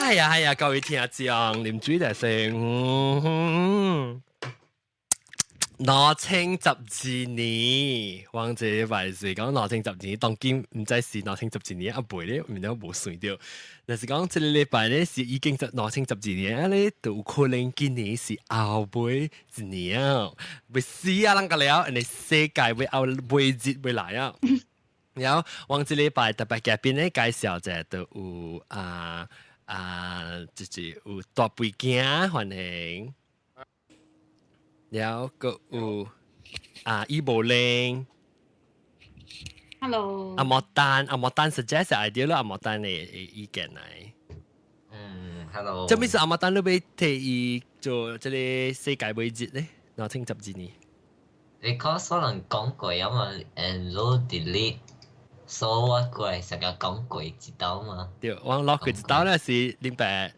係啊係啊，各位聽眾，啉水就先。2012年，往這禮拜是講兩千十二年，當今毋知是兩千十二年啊背咧，毋知無算著。若是講這個禮拜咧是已經十兩千十二年，啊咧就有可能今年是後尾一年啊，欲死啊人個了，𪜶世界欲後尾日欲來啊。然後往這禮拜特別嘉賓咧介紹者就有啊啊，就是有大背鏡歡迎。然後閣有啊，伊無玲，Hello，阿莫丹，阿莫丹 suggest idea 咯，阿莫丹的意見來。嗯，Hello。這物事阿莫丹你欲提伊做這個世界末日咧？2012年。 Because 可能講過啊嘛，and 你 delete，所以我過來成日講過一道嘛。對，我落過一道咧是恁爸，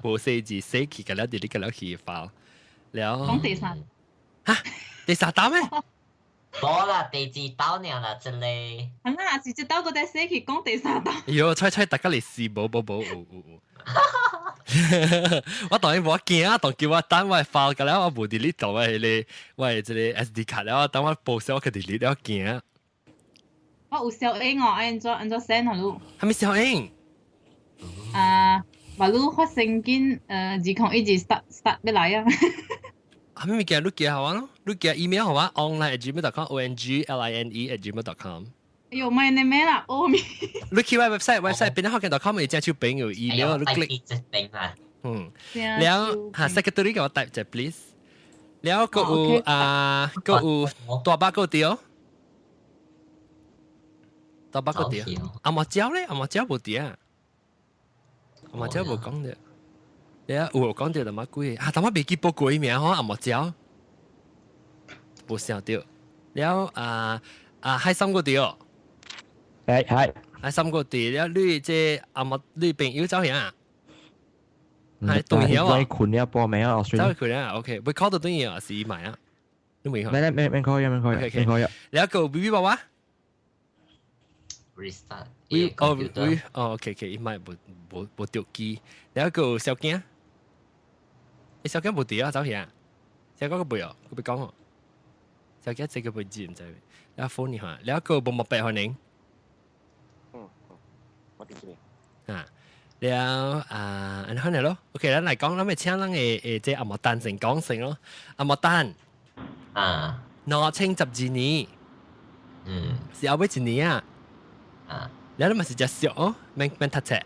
無寫字寫去，個了 delete 個了去 file 了。講第三。哈？第三道咩？無啦，第二道爾啦，這個。啊那是這道閣再寫去講第三道。哎喲，猜猜大家嚟試，無無無，有有有。我當然無驚啊，當叫我等我 file 個了，我無 delete 到我迄個我的這個 SD 卡了，等我報銷我去 delete 了驚。我有小英哦，按怎按怎 send 予你？啥物小英？啊，馬路發生緊，2012 start start 欲來啊。啥物物件你寄予我咯？你寄 email 予我 online@gmail.com，ongline@gmail.com。哎喲，莫按呢咩啦，哦咪。你去我 website，website 邊學鏡 .com 有隻手柄有 email，你 click。這邊啊。嗯。了嚇，secretary 共我 type 者 please。了，閣有啊，閣有大把個佇，大把個佇。阿莫蕉咧，阿莫蕉無佇啊。阿莫蕉無講著。你啊，有講著淡薄鬼啊，淡薄袂記報過伊名吼，阿莫蕉。無想著。了啊啊，海參閣佇哦。係係。海參閣佇了，你這阿莫你朋友走遐？係對曉啊！困了報名啊，走去困了，OK，會 call 到對啊，是伊買啊？你未？咩咩咩可以，咩可以，咩可以。了個 B B 爸爸，restart。哦，we 哦，OK OK，伊買無無無著機。了個小囝，欸小囝無佇啊，走去啊？小囝閣袂哦，閣袂講哦。小囝這個袂知毋知。了 phone 你看，了個無木白歡迎。嗯，我佇這邊。啊。了啊，按呢咯，OK，咱來講，咱欲請咱的的這阿莫丹先講先咯，阿莫丹，啊，2012年，是後尾一年啊，了你嘛是誠俗哦，免免讀冊，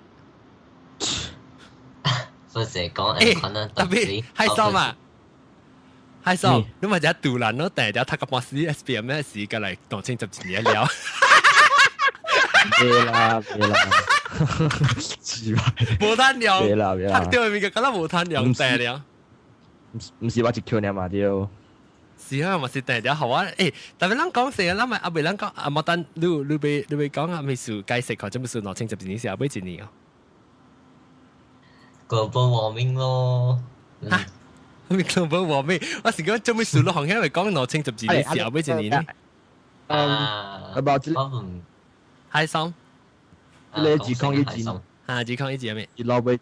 不是講，可能特別害羞嘛，害羞，你嘛誠突然咯，定定讀個半死 SPM 咩時間來2012年了。別啦別啦，奇怪，無通用，別啦別啦，讀到物件敢若無通用定了。毋毋是我一 Q 爾嘛對。是啊，嘛是定定予我，欸，特別咱講成，咱咪阿未咱講阿莫等，你你欲你欲講啊，未事解釋看，這物事2012年是後尾一年哦。 Global warming 咯。哈？啥物 global warming？我是講做物事你行遐會講2012年是後尾一年呢？啊， about 這個，海松，這個2012，哈，2012咩？一老尾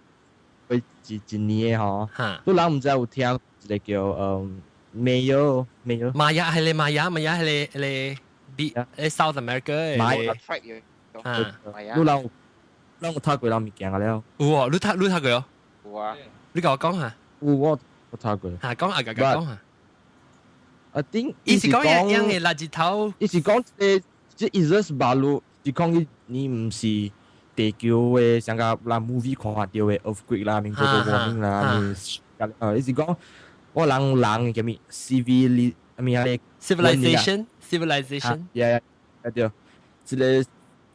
尾一一年的吼，你人毋知有聽一個叫Mayo Mayo，瑪雅係你瑪雅，瑪雅係你你 B 誒 South America 瑪雅，啊，你人人有讀過人物件啊了？有哦，你讀你讀過哦？有啊，你共我講下。有我我讀過。嚇，講啊，共講下。啊頂，伊是講樣樣的垃圾頭，伊是講這這 Idris 馬路，是講伊你毋是地球的，像個咱 movie 看到的 earthquake 啦，面 global warming 啦，伊是講我人人叫物 civil 物啊個 civilization civilization， yeah，對，這個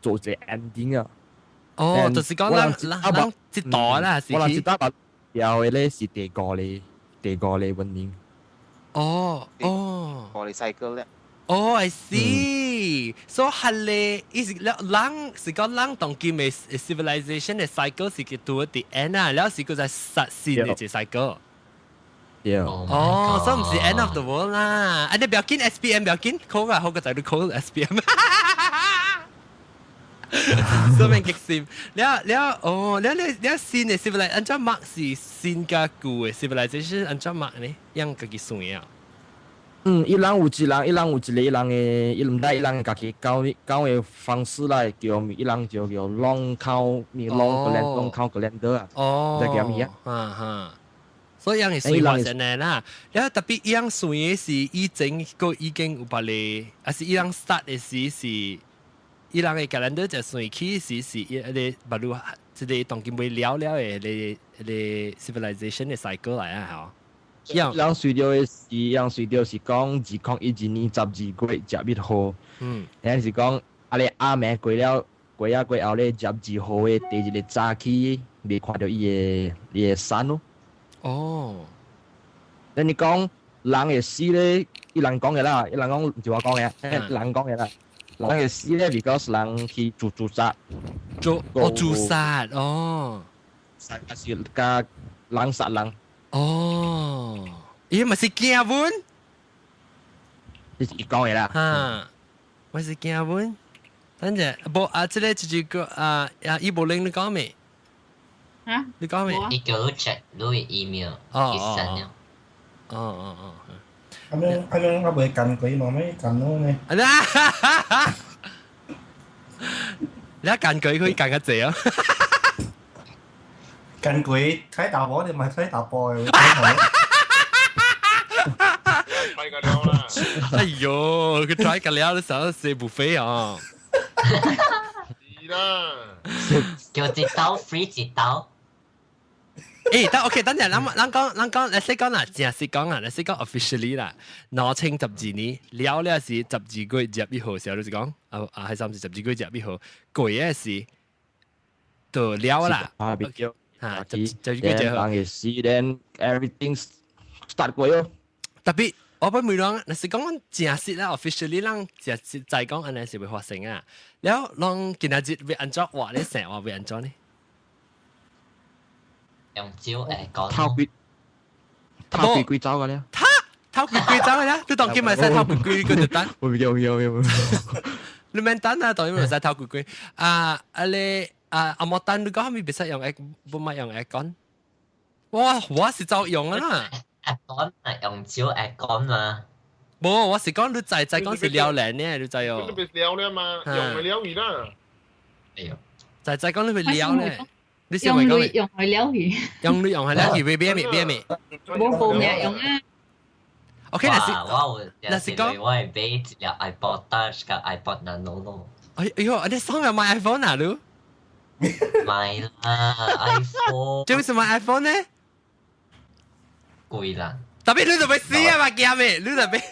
做一個 ending 啊。哦，就是講咱咱咱這代啦，是我人這代把掉的咧是第五個文明。哦哦，我哋 cycle 咧。哦，I see。所以係咧，伊是了人是講人當今的 civilization 的 cycle 是叫到 the end 啊，了是閣再實新的一個 cycle。對。哦，所以毋是 end of the world 啦。啊，你不要緊，SPM 不要緊，call 啊，好個仔你 call SPM。所以激心。了了哦，了了了新的 civilization，按怎 mark 是新佮舊的 civilization，按怎 mark 呢？樣家己算啊？嗯，伊人有一人，伊人有一個伊人的，伊毋知伊人家己講講的方式來叫，伊人就叫 long count，咪 long calendar，long count calendar 啊。哦，知叫咩啊？哈哈。所以樣係算法上嚟啦。了特別伊樣算的是以前個已經有別個，還是伊人 start 的時是伊人的 calendar 就算起時是伊個別路這個當今未了了的個個 civilization 的 cycle 來啊，吼。伊人隨著的是，伊人隨著是講2012年12月11號，然後是講啊咧暗暝過了過啊過後咧12號的第二日早起，未看著伊的山咯。哦，那你講人會死咧，伊人講的啦，伊人講毋是我講的，人講的啦。人會死咧，because 人去做自殺，做哦自殺哦，殺是佮人殺人。哦，伊嘛是驚阮？這是伊講的啦。哈，我是驚阮。等陣，無啊，這個就是個啊啊，伊無玲你講未？啊？你講未？伊叫你 check 你 email，哦伊 send 了。哦哦哦。咁樣咁樣我袂幹鬼嘛，咩幹咯呢？啊！你一幹鬼可以幹較濟啊！幹鬼睇大波，你咪睇大波嘅。睇個了啦！哎呦，佢 try 個了，你想食 buffet 啊？是啦，叫一刀 free 一刀。誒，得 OK，等陣，咱咱講，咱講，你先講啦，正式講啦，你先講 officially 啦。2012年了了是12月11號時候，你是講啊啊，係三是12月11號過嘅時，就了啦。啊，別叫嚇，12月11號。人會死，then everything start 過喲。特別我不每講，若是講正式啦，officially 咱正式再講按呢是會發生啊。了，攏今仔日欲按怎活咧生活欲按怎呢？用招誒講。偷鬼，偷鬼鬼走個咧。偷偷鬼鬼走個咧，你當今咪使偷鬼鬼個就得。我唔叫唔叫唔叫。你免等啊，當今咪使偷鬼鬼。啊啊你啊阿莫丹，你講係咪別使用 air，不咪用 aircon？哇，我是就用啊啦。 aircon 啊，用招 aircon 嘛。無，我是講你在在講是了靚呢，你知哦。你別了了嘛，用咪了而啦。哎呦，在在講你會了咧。你用鐳用去了去，用鐳用去了去，買咩咩咩？冇報名用啊。 OK，那是我有，那是講我會買一粒 iPod Touch 佮 iPod Nano 咯。哎哎呦，你爽又買 iPhone 啊？你？買啦，iPhone。做咩買 iPhone 呢？貴啦。特別你就欲死啊嘛，驚咩？你特別。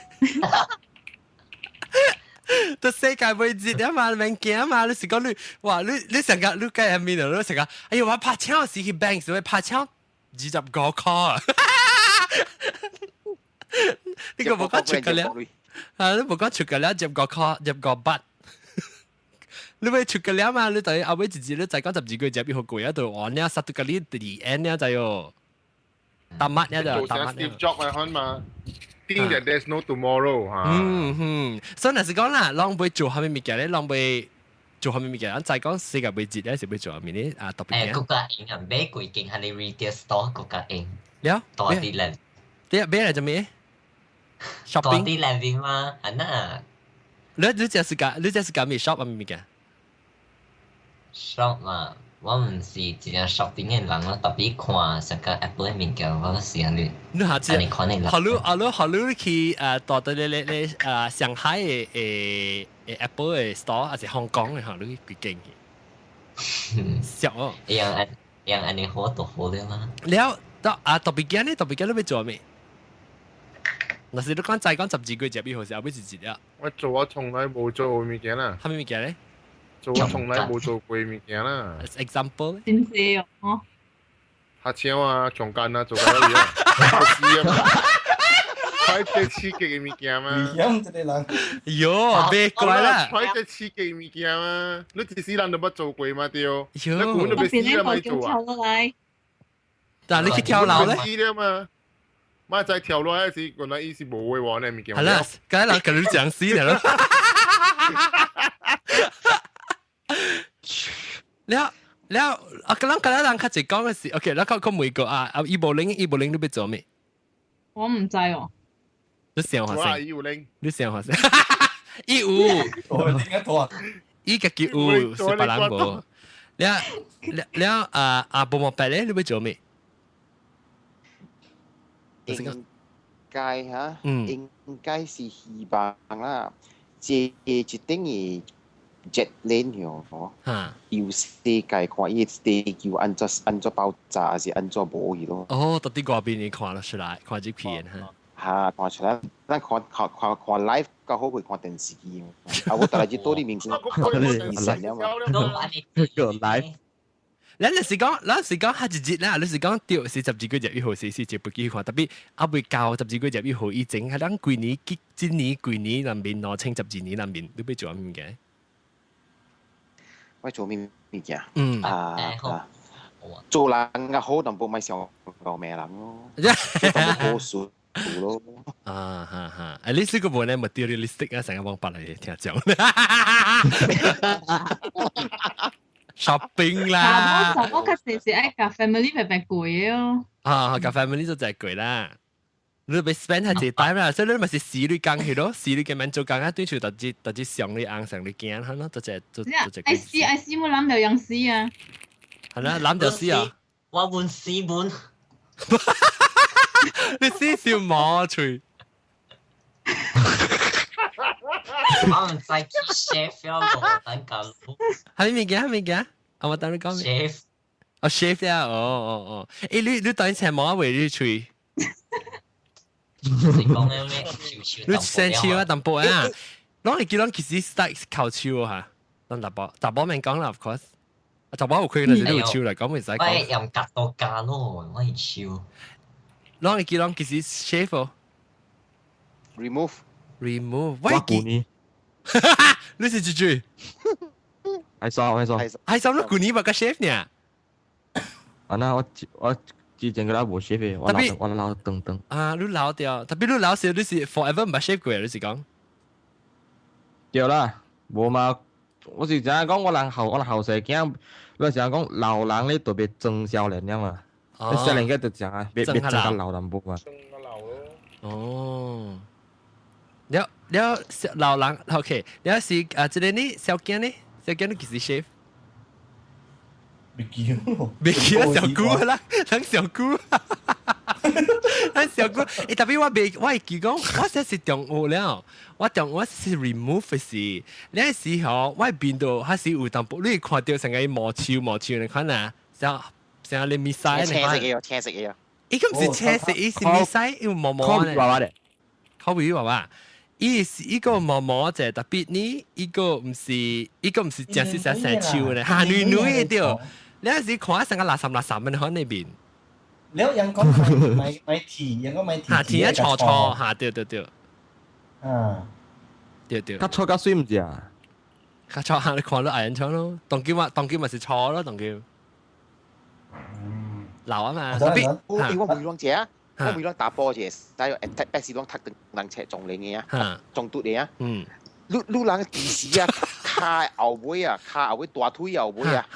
都世界末日啊嘛，免驚嘛！你是講你，哇！你你成個你計係邊度？你成個，哎呦！我拍槍時去 bank 時，拍槍25塊啊！你個無講出個了，啊！你無講出個了，25塊，25筆。你欲出個了嘛？你等於後尾一日你再講12月11號過啊，就完了，殺到個你第二 N 了就喲，打乜了就打乜。 Steve Jobs 來看嘛。Think that there's no tomorrow 嚇。嗯哼，所以若是講啦，攏欲做啥物物件咧，攏欲做啥物物件，咱再講世界末日咧是欲做啥物咧啊？特別誒，國家用啊，買幾間係你 retail store 國家用。了，大啲咧。你買嚟做咩？shopping。大啲咧嘛，啊那。你這是講你這是講咩 shop 啊物件？shop 嘛，我唔是一個 shopping 的人，我特別看成個 Apple 的物件，我是按呢。你下次，好你好你好你去到到咧咧咧上海的誒誒 Apple 的 store，還是香港的哈？你去幾間去？笑哦！樣按樣按呢好就好了嘛。了，到啊特別驚呢，特別驚你欲做咩？若是你講再講12月11號時，後尾是一啊。我做我從來冇做過物件啦。啥物物件咧？做我從來冇做過物件啦。 Example 真濟哦。拍槍啊，強姦啊，做緊嘢啊，知啊嘛。睇這刺激嘅物件嘛。危險這個人。喲，別怪啦。睇這刺激物件嘛，你一世人都捌做過嘛對？你根本都欲死啦，咪做啊。但你去跳樓咧？死了嘛。媽再跳落來時，原來伊是無會玩的物件。係啦，梗係人佢講死了。了了，啊，個人個人較濟講嘅是，OK，咱講講每個啊，啊，伊無零伊無零，你欲做咩？我毋知哦。你想下先，你想下先，伊有，我點解多？伊家己有，是別人無。了了了啊啊！無莫白咧，你欲做咩？應該嚇，應該是希望啦，這一等於 jet plane 喲，由世界看伊地球按怎按怎爆炸，還是按怎無去咯？哦，到底外邊你看了出來，看這片哈。嚇，看出來，咱看看看看 live 較好過看電視機。啊，我帶來這多啲名字，醫生了嘛。個 live。咱就是講，咱是講，較一日啦，你是講對，是12月11號，是是接不記看，特別還未到12月11號以前，係咱幾年、今年幾年內面，2012年內面，你欲做啥物件？我做咩物件？嗯啊啊，做人較好，但無莫傷夠命人咯，做好事咯。啊哈哈，at least 呢個無咧 materialistic 啊，成日幫別嚟聽講。shopping 啦，查某較濟是愛共 family 白白過哦。啊，共 family 就就過啦。你欲 spend 較濟 time 啦，所以你咪是死你工去咯，死你嘅免做工啊，對處特別特別上你紅上你驚，係咯，就就就就。愛死愛死，冇諗到樣死啊！係啦，諗就死啊！我換死本。你死笑毛喙。我毋知去 chef 了無，等講。係物件？係物件？啊，我等你講咩？chef。哦，chef 了，哦哦哦。誒，你你等陣毛話你喙？你講咩咩？你生手啊，淡薄啊。攏會記攏其實 start 靠手嚇，咱查某查某免講啦，of course。查某有開就是你有手來講，袂使講。我用夾到夾咯，我係手。攏會記攏其實 shave 哦。 Remove。 Remove。我舊年。你是幾句？還數還數。還數你舊年冇個 shave 呢？啊那我我之前個啦無 shave 的，我老我老長長。啊，你老掉，特別你老時你是 forever 唔捌 shave 過，你是講？對啦，無嘛，我是知影講我人後我人後生囝，你是講老人咧特別裝少年了嘛，你少年個就講啊，別別裝較老淡薄嘛。哦。了了老人，OK，了是啊，這個呢小囝呢，小囝你幾時 shave？未記咯，未記啊，小姑啦，咱小姑，咱小姑，欸，特別我未，我會記講，我這是中學了，我中我是 remove 時，那時候我變到還是有淡薄，你看到成個毛手毛手，你看啊，像像你咪曬，青色嘅，青色嘅，伊個毋是青色，伊是咪曬，伊有毛毛咧，口味娃娃。伊是一個毛毛者，特別呢，伊個毋是，伊個毋是正式成成手咧，嚇女女的對。你有時看成個垃圾垃圾咁喺那邊。你有人講買買買鐵，人講買鐵。嚇鐵一錯錯嚇，對對對。啊，對對。較錯較水毋是啊？較錯嚇，你看到藝人唱咯，當今嘛當今嘛是錯咯，當今。老啊嘛，特別。我我唔會講啊。我每攏打波者，但係 attack back 是攏踢斷人尺撞你嘅啊，撞嘟你啊。嗯。你你人其實啊，跤後尾啊，跤後尾大腿後尾啊，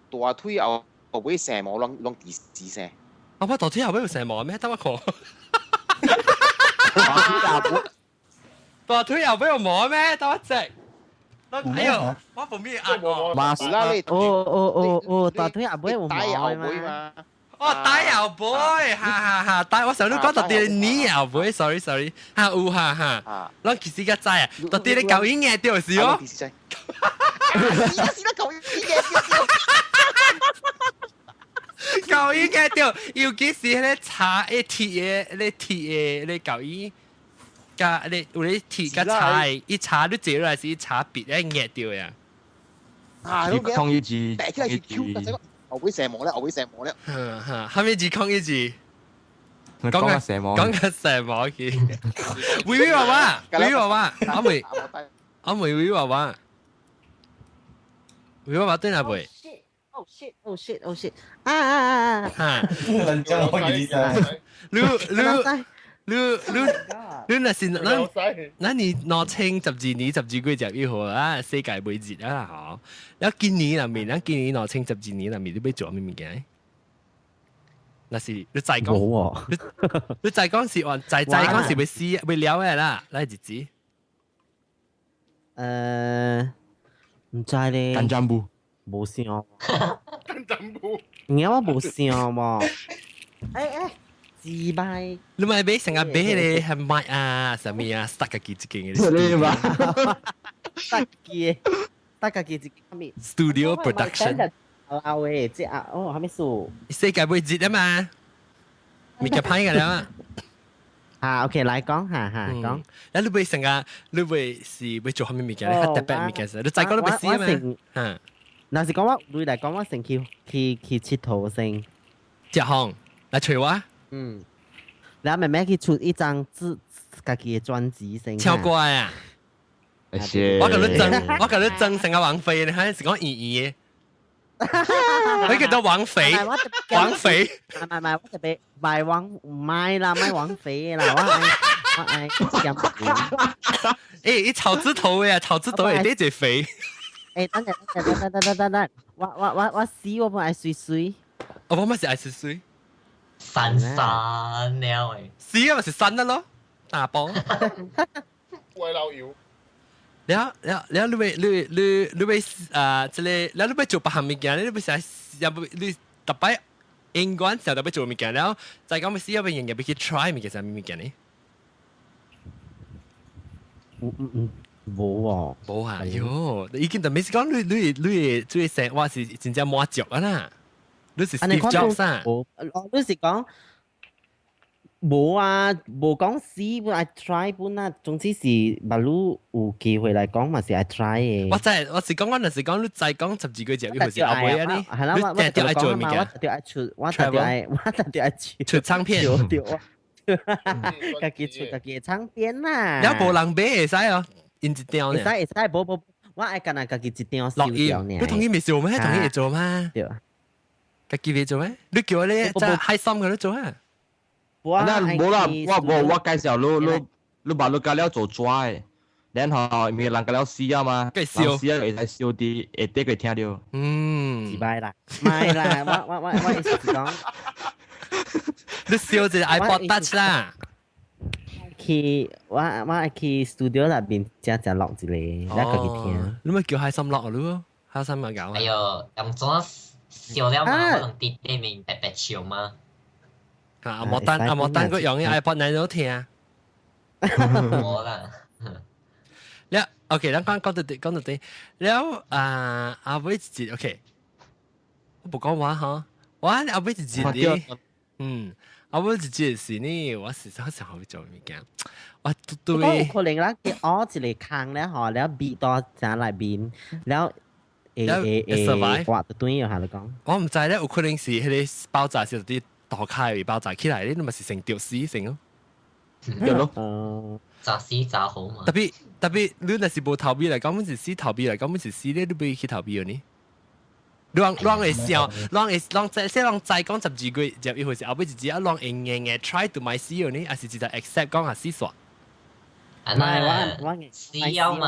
大腿後後尾生毛攏攏直直生。啊！我大腿後尾有生毛咩？等我看。大腿後尾有毛咩？等我隻。哎呦，我旁邊壓我。哦哦哦哦，大腿後尾有毛嘛？哦，大後背，哈哈哈！大我上都講到啲你後背，sorry sorry，哈有哈哈，咱其實較知啊，到底你舊音嘅就是哦。是啦是啦，舊音嘅舊音嘅對，尤其是迄個茶一鐵的，咧鐵的咧舊音，加咧有咧鐵加茶，一茶你坐落來是一茶筆咧壓掉呀。啊，抗一字，第一起來是 Q，後尾成毛咧，後尾成毛咧。哈哈，後面201。講個蛇毛，講個蛇毛去。威威娃娃，威威娃娃，阿妹，阿妹威威娃娃，威娃娃對哪位？ Oh shit! Oh shit! Oh shit! 啊啊啊啊！哈，人講我記得。你你你你你若是咱咱年2012年12月11號啊，世界末日啊，吼！了今年內面，咱今年2012年內面，你欲做啥物物件？若是你再講，無喎，你再講是話，再再講是欲死欲了的啦，來日子。毋知咧。緊張不？無想。緊張不？而我無想喎。自敗。你咪買成日買咧，係麥啊，啥物啊，塞家己一間嘅。你嘛？塞家，塞家己一間咩？Studio production。啊喂，這啊哦，啥物事？世界末日啊嘛，物件歹個了啊。啊，OK，來講下下講。你欲成日，你欲是欲做啥物物件？你較特別物件是，你再講你欲死啊嘛。嚇！若是講我對來講，我先去去去𨑨迌先。食項來揣我。嗯。然後慢慢去出一張自家己的專輯先。超乖啊！我共你爭，我共你爭成個王菲，你睇是講圓圓的。你叫做王菲，王菲。唔係唔係，我特別賣王唔係啦，賣王菲啦，我愛我愛減肥。欸，伊草字頭的啊，草字頭會得一肥。欸，等陣等陣等等等等等，我我我我死我本愛水水。我本是愛水水。散散了誒。死啊，咪是散得咯，大波。喂老友。了了了，你欲你你你欲啊，這個了你欲做別項物件，你欲啥？也不你逐擺永遠時候欲做物件了，再講欲死欲用欲去 try 物件啥物件呢？嗯嗯嗯，無喎，無啊，喲，已經就咪是講你你你做生活是真正滿足啊啦，你是 Steve Jobs 啊？無，你是講。無啊，無講死本愛 try 本啊，總之是，假如有機會來講嘛是愛 try 的。我知，我是講我若是講你再講12個月，你會是後尾啊你？係啦，我你定愛做物件？我特愛出，我特愛，我特愛出。出唱片。對，家己出家己的唱片啦。了無人買會使哦，𪜶一張會使會使，無無，我愛干焦家己一張錄音。你同伊未做咩？同伊會做嗎？對。家己會做咩？你叫我咧，在開心佢都做啊。那無啦，我無我介紹你你你把你加了做紙的，然後因為人加了死啊嘛，人死啊會使燒佇下底會聽著。嗯，自敗啦，唔係啦，我我我我意思是講，你燒一個 iPod Touch 啦。去我我去 studio 內面正正錄一個，咱家己聽。你咪叫開心錄咯，開心咪搞。哎喲，用怎燒了嘛？可能佇對面白白笑嘛。啊！阿莫丹阿莫丹佢用嘅 iPod 嚟都聽。冇啦。了，OK，咱講講到啲，講到啲。了啊，阿尾一節，OK，我無講話哈，我阿尾一節咧，阿尾一節是呢，我實在想好做物件，我對。有可能咱去挖一個坑咧，吼，了味道在內面，了會會會刮到對下來講。我毋知咧，有可能是彼個爆炸時啲。大開爆炸起來，你咪是成著死成咯，對咯，炸死炸好嘛。特別特別，你若是無逃避來講，阮是死逃避來講，阮是死咧，你欲去逃避呢？你攏會想，攏會攏知，說攏知講12月11號是後尾一日啊，攏會硬硬 try to 欲死呢，還是直接 accept 講啊死煞？啊，我我死要嘛？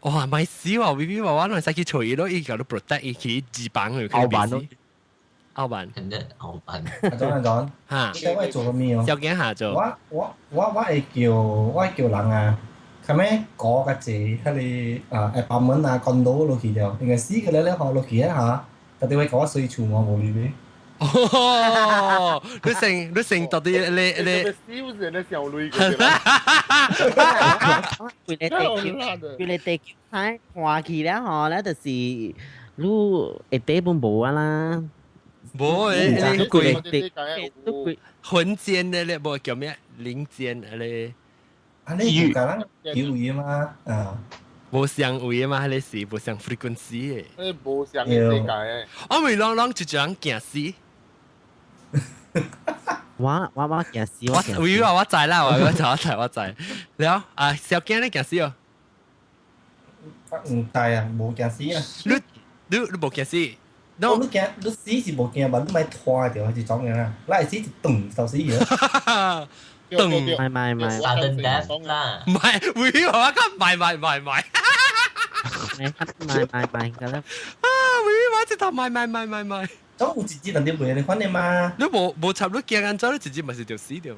哇，欲死喎！微微話我攏會使去揣伊咯，伊共你 protect 伊去脂肪去，後板咯。後板，後板。阿莊阿莊，嚇，你我做過咩哦？小驚下做。我我我我會叫我會叫人啊，後尾過個字，彼個啊 apartment 啊 condo 落去了，應該死個咧咧嗬落去啊嚇，特別會搞我水厝我無理咩。哦，你成你成到底你你。死不是你小女嘅。規个地球，規个地球太換去了吼，咧就是你下底本無啊啦。無誒，你規鬼魂間的咧，無叫咩靈間咧。啊，你有甲人叫位嘛？啊，無相位嘛，彼個是無相 frequency 的。誒，無相的世界的。我咪攏攏一一人驚死。我我我驚死，我有啊，我知啦，我我知我知我知。了啊，小驚你驚死哦？毋知啊，無驚死啊。你你你無驚死？你驚你死是無驚，但你莫拖著是種樣啊？你會死一頓就死咗。對對對，買買買，sudden death 啦，唔係，會我講買買買買，買買買買㗎啦，啊，會我直頭買買買買買，總有一日人哋袂你反的嘛？你無無插你驚安怎？你直接咪是就死掉。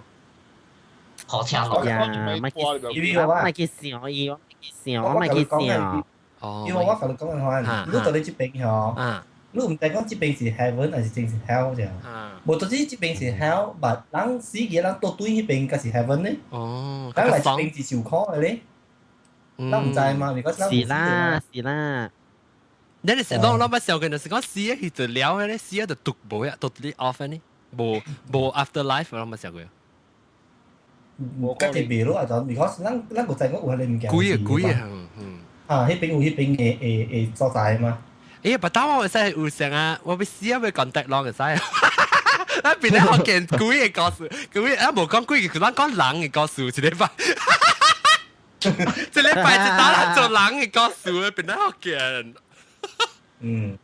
火車落呀，咪去咪去想伊，我咪去想，我咪去想。哦，因為我同你講嘅話，你到你這邊吼，你毋知講這邊是 heaven 還是真是 hell 啫。無到底這邊是 hell，but 人死嘅人到對彼邊才是 heaven 呢。哦，人來這邊是受苦嘅咧。咱毋知嘛？如果是啦，是啦。你哋成當諗乜時候嘅？就是講死佢就了嘅咧，死就讀無呀，讀啲 off 呢，無無 afterlife 諗乜時候嘅？無家己袂咯，啊就，because 咱咱個知講有彼個物件。鬼啊鬼啊，嗯。啊，彼邊有彼邊嘅嘅嘅所在嘛。欸，不打我會使有成啊，我欲死啊，欲 contact 攏會使。咱變咧學見鬼嘅故事，鬼啊無講鬼，佢咱講人嘅故事，一禮拜。一禮拜一打人做人嘅故事，變咧學見。嗯。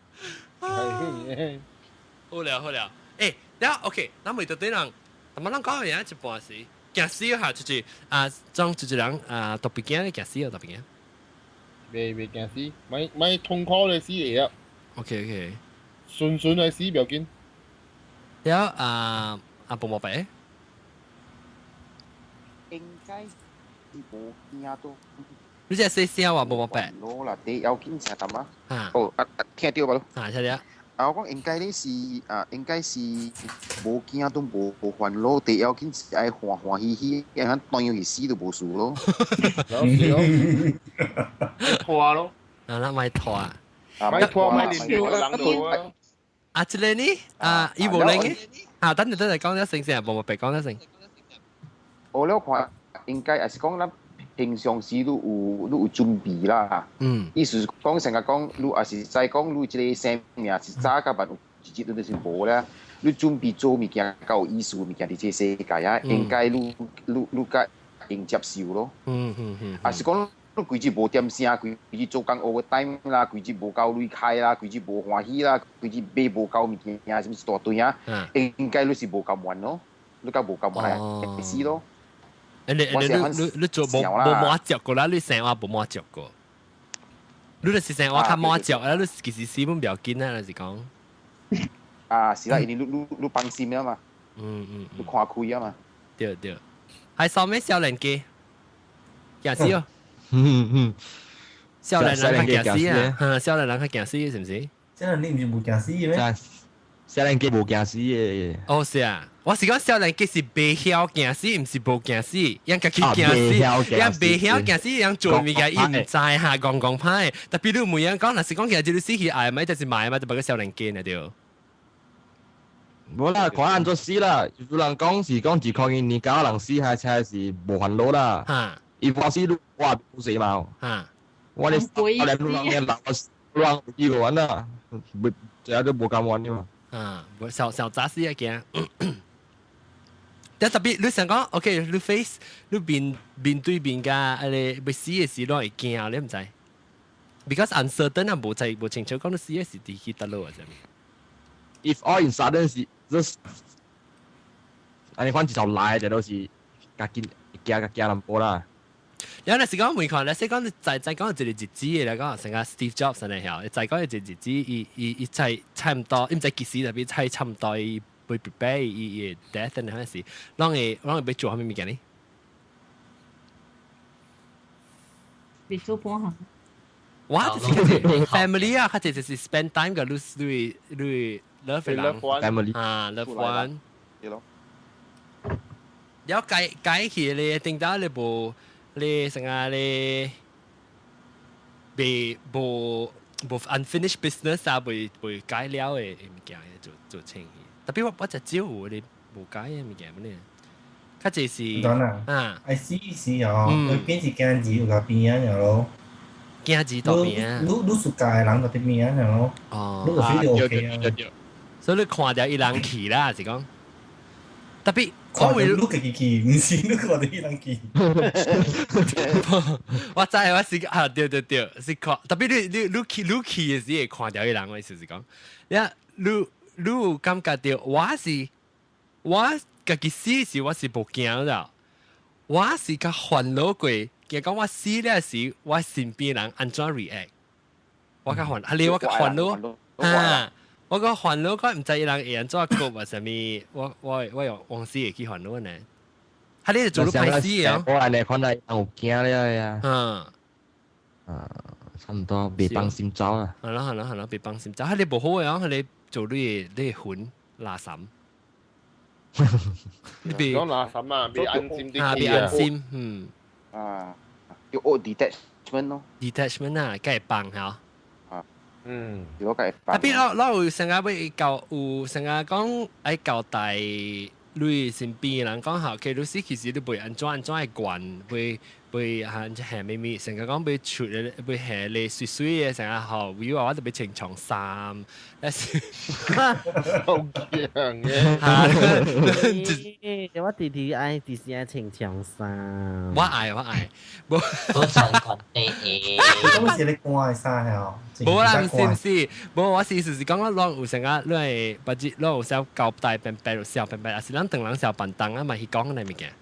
好了好了，欸，了 OK，咱為到對人，但麼咱講嘅嘢一半是驚死下，就是啊，裝就是人啊，特別驚驚死啊，特別驚。未未驚死，咪咪痛苦嘅死嚟啊。 OK OK，順順嘅死唔要緊。了啊啊，無毛白。應該是無驚到。你這細聲話無毛白。攞啦，第要緊成淡啊。啊。哦，啊聽到無？啊，聽到。啊，我講應該你是啊，應該是無驚都無無煩惱，第要緊是愛歡歡喜喜，因為當樣去死都無事咯。拖咯。啊，咱咪拖。啊，咪拖咪連人到啊。啊，這個呢？啊，伊無靈嘅。啊，等陣等陣講一聲先，無無白講一聲。我了看應該也是講咱平常時你有你有準備啦。嗯。意思是講成日講，你也是知講你這個生命是早甲晚有一日你就是無啦。你準備做物件較有意思物件佇這個世界啊，應該你你你較應接受咯。也是講你規日無點聲，規日做工 overtime 啦，規日無夠鐳開啦，規日無歡喜啦，規日買無夠物件，啥物一大堆啊，應該你是無夠滿咯，你較無夠滿來死咯。你你你你做無無滿足過啦，你生活無滿足過。你就是生活較滿足啊，你其實死本不要緊啊，就是講。啊，是啦，因為你你你放心啊嘛。你看開啊嘛。對對，係啥物少年家？驚死哦！少年人較驚死啊！少年人較驚死是毋是？少年你毋是無驚死嘅咩？少年家無驚死嘅。哦，是啊，我是講少年家是袂曉驚死，毋是無驚死，𪜶家己驚死，𪜶袂曉驚死，𪜶做物件伊毋知哈，戇戇歹。特別你問𪜶講，若是講其實這個死去愛咪，就是買咪，就別個少年家呢對。無啦，看按怎死啦。有人講是講自抗伊年九人死，還才是無煩惱啦。伊無死，我無死嘛。我咧，我連人連老老伊個玩啦，袂，這都無甘願的嘛。啊，小小雜死啊驚。但特別你想講，OK，你 face 你面面對面甲啊個欲死的時，你會驚，你毋知？Because uncertain 啊，無知無清楚講你死的是佇去佗落啊，啥物？If all in sudden 是 just，按呢款一頭來就都是較緊驚較驚淡薄啦。有陣時講每看，你說講在在講一個日子的來講，成個 Steve Jobs 安尼曉，在講一個日子，伊伊伊猜差毋多，伊毋知幾時特別猜差毋多，伊會 prepare 伊伊 death 那陣時，攏會攏會欲做啥物物件呢？欲做半項。我就是 family 啊，較濟就是 spend time 佮你你你 love 的人 family 啊，love one。對咯。了解解去咧，頂到你無。你成個你未無無 unfinished business 啊，未未解了的物件做做清去。特別我我就少有你無解的物件呢，較濟是啊，愛死死哦，變是驚字有甲邊仔咯。驚字到邊啊？你你暑假的人就佇邊仔咯。哦，你就 feel 就 OK 啊。所以你看著伊人去啦，是講。特別我為你家己去，毋是你看著伊人去。我知我是啊，對對對，是看特別你你你去你去的時會看著伊人，我意思是講，你你你有感覺著我是我家己死時我是無驚啦，我是較煩惱過，驚講我死了時，我身邊人按怎 react？我較煩，係你我較煩惱啊！我個煩惱，我毋知伊人會按怎過或啥物，我有往時會去煩惱呢。係你做到歹死啊！我係你看到人有驚了呀。嗯。啊，差唔多袂放心走啦。係咯係咯係咯，袂放心走。係你無好嘅，係你做你的魂垃圾。你別講垃圾啊，別安心啲啊，別安心，嗯。啊，要學 detachment 咯。 detachment 啊，梗係放嚇。啊，嗯，如果梗係放。啊，比我有成日要教，有成日講愛交代你身邊人講下，其實其實你袂按怎按怎會慣，袂袂嚇下咪咪，成日講袂出咧，袂下咧水水嘅，成日吼，為我特別穿長衫，但是好驚嘅。嚇！我弟弟愛就是愛穿長衫。我愛我愛，無。我穿款地嘅。當時你掛衫係哦？無啦，毋是毋是，無我是意思是講我攏有成日你會把這攏有小交代變變小變變，抑是咱唐人小便當啊，嘛去講那物件。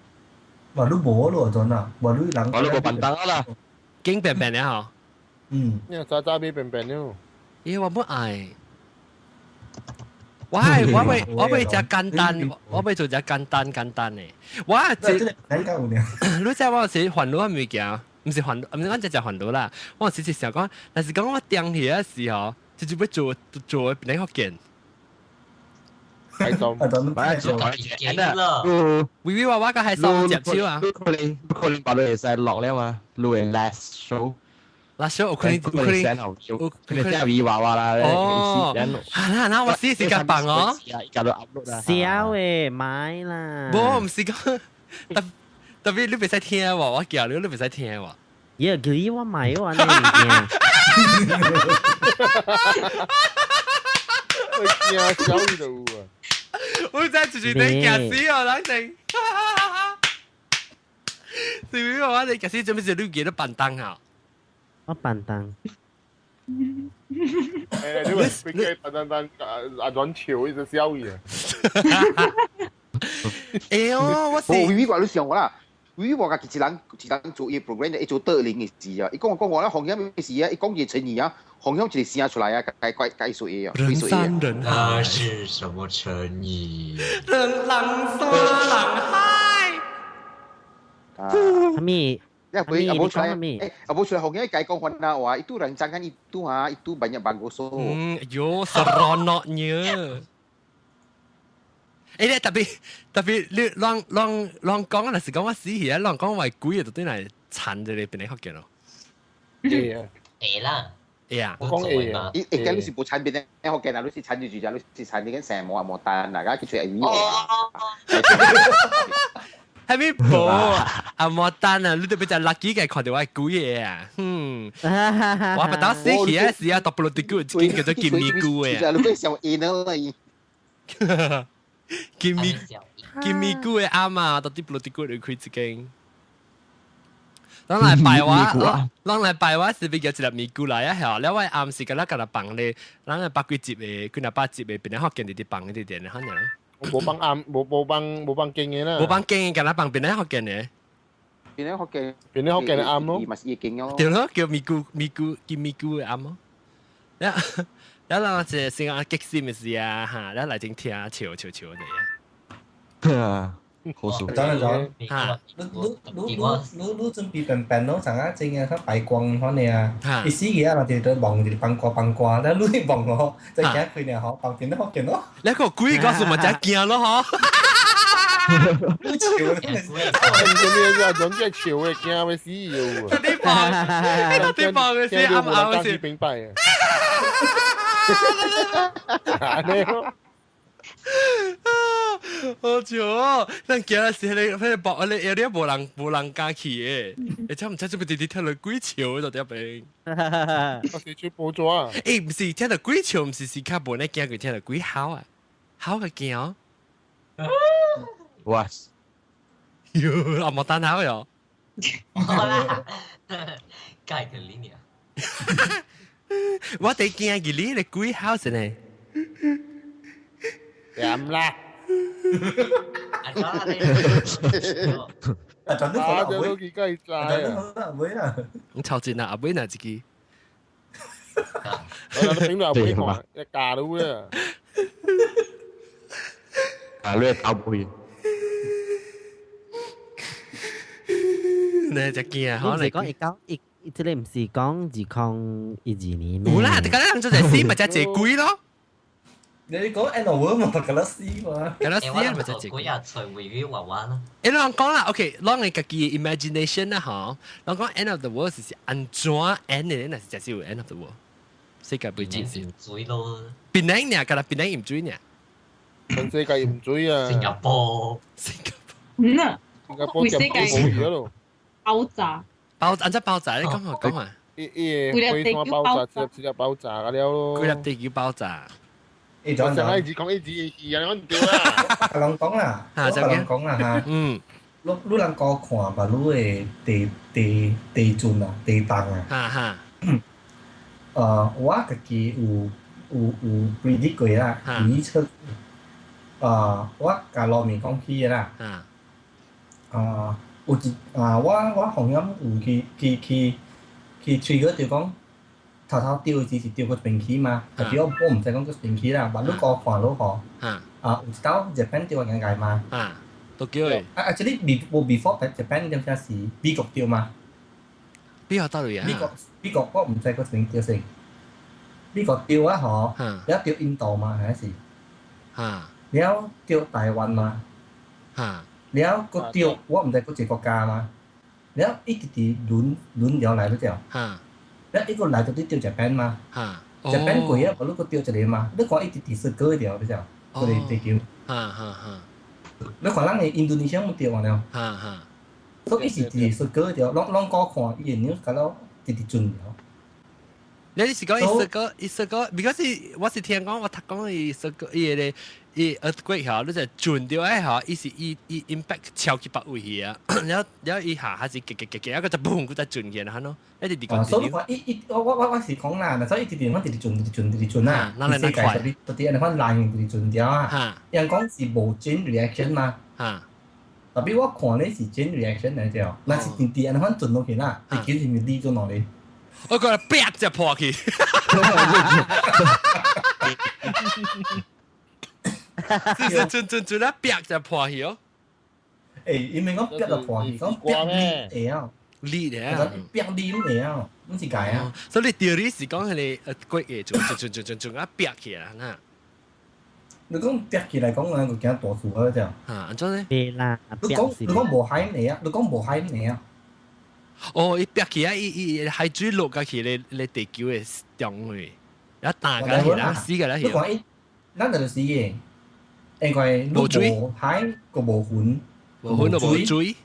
哇！你無咯，陣啊，哇！你人我你無便當啊啦，經便便了吼。嗯。你早早買便便了。咦，我不愛。我係我會食簡單，我會做只簡單簡單的。我這你知我是煩惱物件，毋是煩，毋是講只只煩惱啦。我是是想講，但是講我訂起嘅時候，就就要做做邊個件。係咁，啦。微微話我個係三隻手啊。可能可能把你會使落了嘛，你的 last show。 last show 有可能有可能有可能真係娃娃啦。哦，係啦，那我試時間放哦。小誒，買啦。無，毋是講特特別你袂使聽喎，我叫你你袂使聽喎。耶，叫你我買喎，你我驚小伊就有啊。我真係就是你驚死我，冷靜。是咪我你驚死做咩事？你記得板凳啊？我板凳。誒，你話俾佢板凳凳啊軟笑，一直笑伊啊。哎呦，我是。我微微你想我啦，微微我家己一人一人做伊 program，伊做倒零的事啊。伊講我講我啦，紅險嘅事啊，伊講伊誠意啊，紅險一個聲出來啊，解解解說伊啊。人山人海。那是什麼誠意？人人山人海。啊。什麼？Ya, boleh abu出來, eh, abu出來红解講番話, itu rancangan itu ha, itu banyak bagus so. Yo seronoknya. 欸，特別特別，你攏攏攏講若是講我死去啊，攏講我鬼就對來殘一個變來福建咯。會啊，會啦，會啊，我講會啊。伊會你是無產變的福建啊，你是產住住你是產你跟成毛毛單啊，佢出來魚。係咪無啊？莫單啊！你特別就 lucky 嘅看到我鬼嘢啊！嗯，我不打死去啊！是啊，特別啲古，一間叫做金咪菇嘅。你會想伊呢啦？金咪金咪菇嘅啱啊！特別啲古你開一間。咱來拜我，咱來拜我是比較一粒咪菇來啊！嚇，了我暗時個咱個來放咧，咱個百幾集的，幾若百集的，變來福建直直放佇電可能。無幫暗，無無幫無幫經嘅啦。無幫經嘅，敢若放邊咧福建嘅。邊咧福建，邊咧福建嘅暗咯。嘛是伊經咯。對咯，叫咪菇咪菇叫咪菇嘅暗咯。了了，咱一先啊激心嘅事啊，嚇，了來陣聽笑笑笑嘅啊。好數。等陣咗。嚇！你你你你你準備便便咯，成日正啊，佢擺光可能啊，意思嘅啊，就就望住放歌放歌，但你望我，就驚佢呢嗬，放電都福建咯。你個鬼告訴我真驚咯嗬！你笑你做咩啊？總之笑嘅驚要死要啊！你放，你放嘅先啱啱先。明白啊！安尼咯。好笑哦！咱今日是迄個迄個博，你有啲無人無人敢去的，而且毋知做咩直直聽到鬼笑就點變。我是去報紙啊！欸，毋是聽到鬼笑，毋是是較無呢驚，佢聽到鬼吼啊，吼個驚。哇！喲，阿莫單吼喲。好啦，改個理念。我哋驚佢你個鬼吼先呢。點啦？阿啊，就你啊，可能會，這都幾個知就啊！你可能會啦。你超真啊，阿妹若一支。我頂到阿妹看，一架都啊！啊，你係頭背。你只驚啊？可能講一九一，這個唔是講2012年咩？有啦，大家人做隻死咪只隻鬼咯。你講 end of world 嘛，覺得死嘛？覺得死咪只隻鬼啊！隨回於娃娃啦。誒，人講啦，OK，咱嘅家己 imagination 啦，嗬，人講 end of the world 是按怎 end 嘅，那是真是有 end of the world。世界背景是唔水咯。檳榔爾，敢若檳榔淹水爾。全世界淹水啊！新加坡，新加坡，嗯啊，新加坡就冇咗咯。爆炸，爆按怎爆炸？你講下講下。伊伊個火山爆炸，直接直接爆炸個了咯。規粒地球爆炸。我上一次講一次二啊，我唔對啦。阿人講啦，我甲人講啦嚇。嗯。你你人講看吧，你的地地地震啊，地動啊。哈哈。我家己有 predict 過啦，預測。我共路面講起的啦。啊，有一啊，我紅音有去去去去 trigger 就講，頭頭掉的時是掉個邊去嘛，特別我毋知講個邊去啦，但你講看落吼，啊，有一道 Japan 掉個界嘛。啊，都叫的。啊啊，這裡無 before Japan 點聲是美國掉嘛？美國倒位啊？美國我毋知個邊掉先。美國掉啊吼，了掉印度嘛還是？了掉台灣嘛？了閣掉我毋知閣一個國家嘛？了一直直輪輪了來了就，了一個來就佇掉 Japan 嘛？Japan 過啊，無你閣掉一個嘛？你看一直直說過掉，你知？嗰個地球。你看咱的印度尼西亞毋掉完了。所以伊是直直說過掉，攏攏閣看伊的 news，甲了直直轉了。你是講伊說過，伊說過，because 我是聽講，我讀講伊說過，伊個伊 earthquake 吼，你就轉掉誒吼，伊是伊伊 impact 超去別位去啊，然後然後伊下下是極極極極，一個就嘣，佢就轉去啦，喏，一直直所以話伊伊我我我我是講啦，所以一直直直直轉直轉直轉啊，世界特別特別按款爛直轉掉啊，人講是無 chain reaction 嘛，特別我看咧是 chain reaction 嚟條，那是直直按款轉落去啦，地球是咪離咗落嚟？我覺得啪就破去。是轉轉轉啦，啪就破去哦。誒，因為講啪就破去，講啪裂會啊，裂啊，啪裂會啊，毋是解啊。所以你調你是講係你鬼嘅，轉轉轉轉轉啊，啪起來啦。你講啪起來講啊，就驚大事啊，就。嚇，按怎咧？對啦，你講無海嚟啊，你講無海嚟啊。哦，伊啪起啊，伊伊海水落過去咧，咧地球的中去，一彈過去啦，死個啦。你看伊，咱就是嘅，因為你無海，閣無雲，無雲就無水。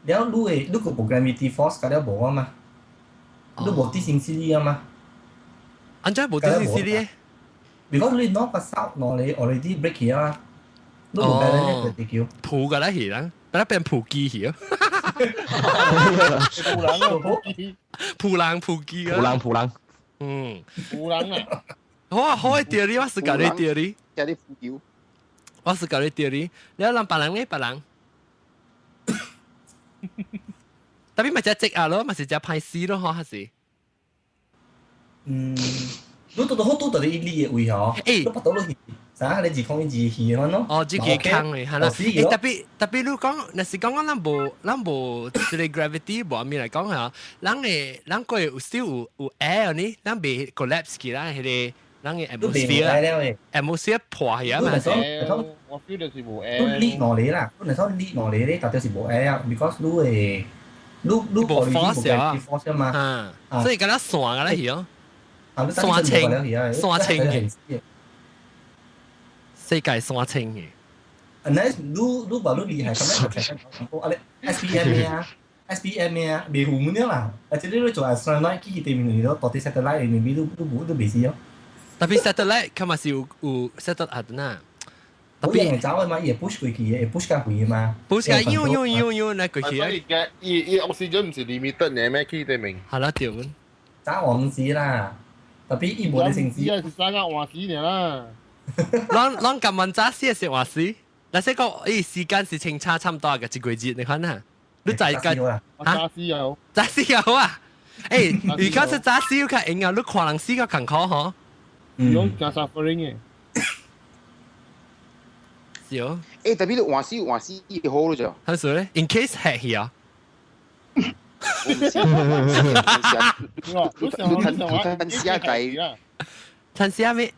了，你會你閣無 gravity force，甲了無啊嘛？你無地心引力啊嘛？按怎無地心引力？如果你攞個手攞嚟，already break 起啊，你無 balance 個地球。浮過來去啦，把它變浮機去啊！浮人啊，浮機，浮人浮機啊！浮人浮人，嗯，浮人啊！好啊，好嘅調你，我是教你調你，有啲浮球，我是教你調你，你諗別人咧，別人，特別咪只積啊咯，咪是只派死咯，嗬，還是？嗯，你到到好多到你你嘅位嗬，誒，你拔到落去。啥？你2012去的咯？哦，自己坑的，係啦。誒，特別特別，你講，若是講講咱無咱無這個 gravity 無面來講嚇，咱的咱個有少有有 air 呢，咱袂 collapse 去，咱彼個咱的 atmosphere atmosphere 破去啊嘛。我 feel 就是無 air。你裂落嚟啦，你講裂落嚟咧，大致是無 air 啊，because 你的你你無 force 啊，force 嘛。所以敢若散個咧去哦，散清散清嘅。世界山清嘅。啊，那你你話你厲害，咁樣我啊你 SPM 啊，SPM 啊，未糊滿啦。啊，這你你做 astronaut 去對面去咯，到底 satellite 裡面都都冇都未死哦。特別 satellite，佢嘛是有有 satellite 啊，嗱。特別人走嘅嘛，伊會 push 過去嘅，會 push 較遠嘛。 push 較遠遠遠遠來過去啊。所以嘅，伊伊 oxygen 唔是 limited 嘅咩？去對面。係啦，對。早黃死啦，特別伊無得成死。只係三個黃死爾啦。咱咱今晚早死是話死，但是講，伊時間是清差差唔多嘅一個月，你看啦。你在個嚇？早死有，早死有啊！欸，而家是早死較用啊，你看人死較艱苦嗬。用真 suffering 嘅。是哦。欸，特別你換死換死好咯就。係數咧？In case 係去啊。我唔知，你睇寫大，睇寫咩？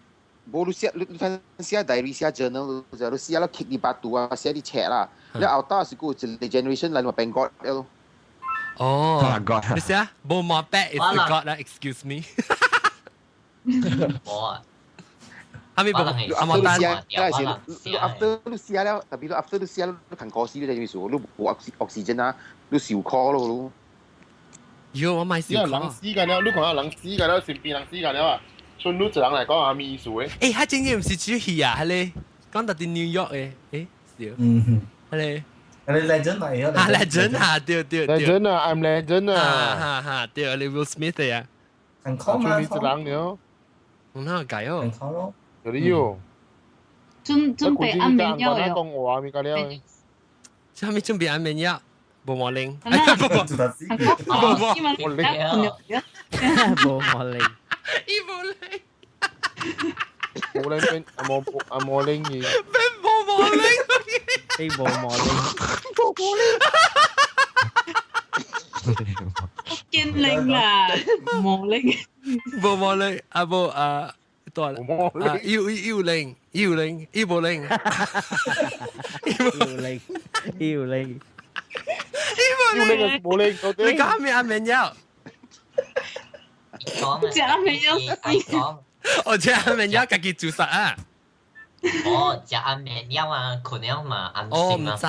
無你寫你睇寫 diary 寫 journal 就你寫了刻佇巴肚啊，寫佇冊啦。你後搭是閣有一個 generation 來嘛變 God 了。哦，你寫無毛白 is the God 啦，excuse me。無啊。係咪無？阿毛丹。你 after 你寫了，特別你 after 你寫了，你看歌詞你就意思，你無 oxygen 啊，你受苦咯。喲，我買受苦。人死緊了，你看下人死緊了，身邊人死緊了啊！像你一人來講，啥物意思誒？欸，他真正毋是出戲啊，彼個講到佇 New York 的，欸，是。彼個。彼個 legend 來啊！啊，legend 啊，對對對。 legend 啊，I'm legend 啊！哈哈，對，你 Will Smith 的啊。很苦嘛？像你一人了。我哪有計哦？很苦咯。有你喲。準備安眠藥喲。講話物個了。啥物準備安眠藥？無毛拎。無無無毛無毛拎。伊無拎。無拎變阿毛阿毛拎伊。變無毛拎。變無毛拎。無毛拎。見拎啦，無拎。無毛拎，阿無啊，多啦。啊，有有拎，有拎，伊無拎。有拎，有拎。伊無拎，無拎，你講咩安眠藥？食安眠藥死。我食安眠藥，家己自殺啊！哦，食安眠藥啊，困了嘛，安哦，心啊，毋知，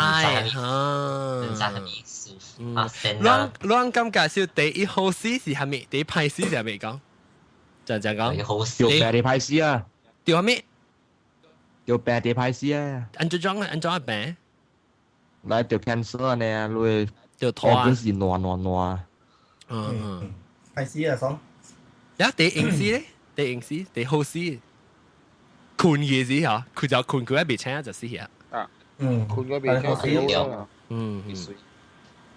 毋知啥物意思啊？咱咱感覺是第一好死是啥物？第一歹死是啥物講？就就講。好死。著病第歹死啊！著啥物？著病第歹死啊！按怎裝按怎病？來著 cancer 呢，你著拖啊！是爛爛爛。嗯嗯。歹死啊，爽。了第用死咧？第用死，第好死。困嘅時候，佢就困佢一未醒就死啊！啊，嗯，困佢未醒死啊！嗯，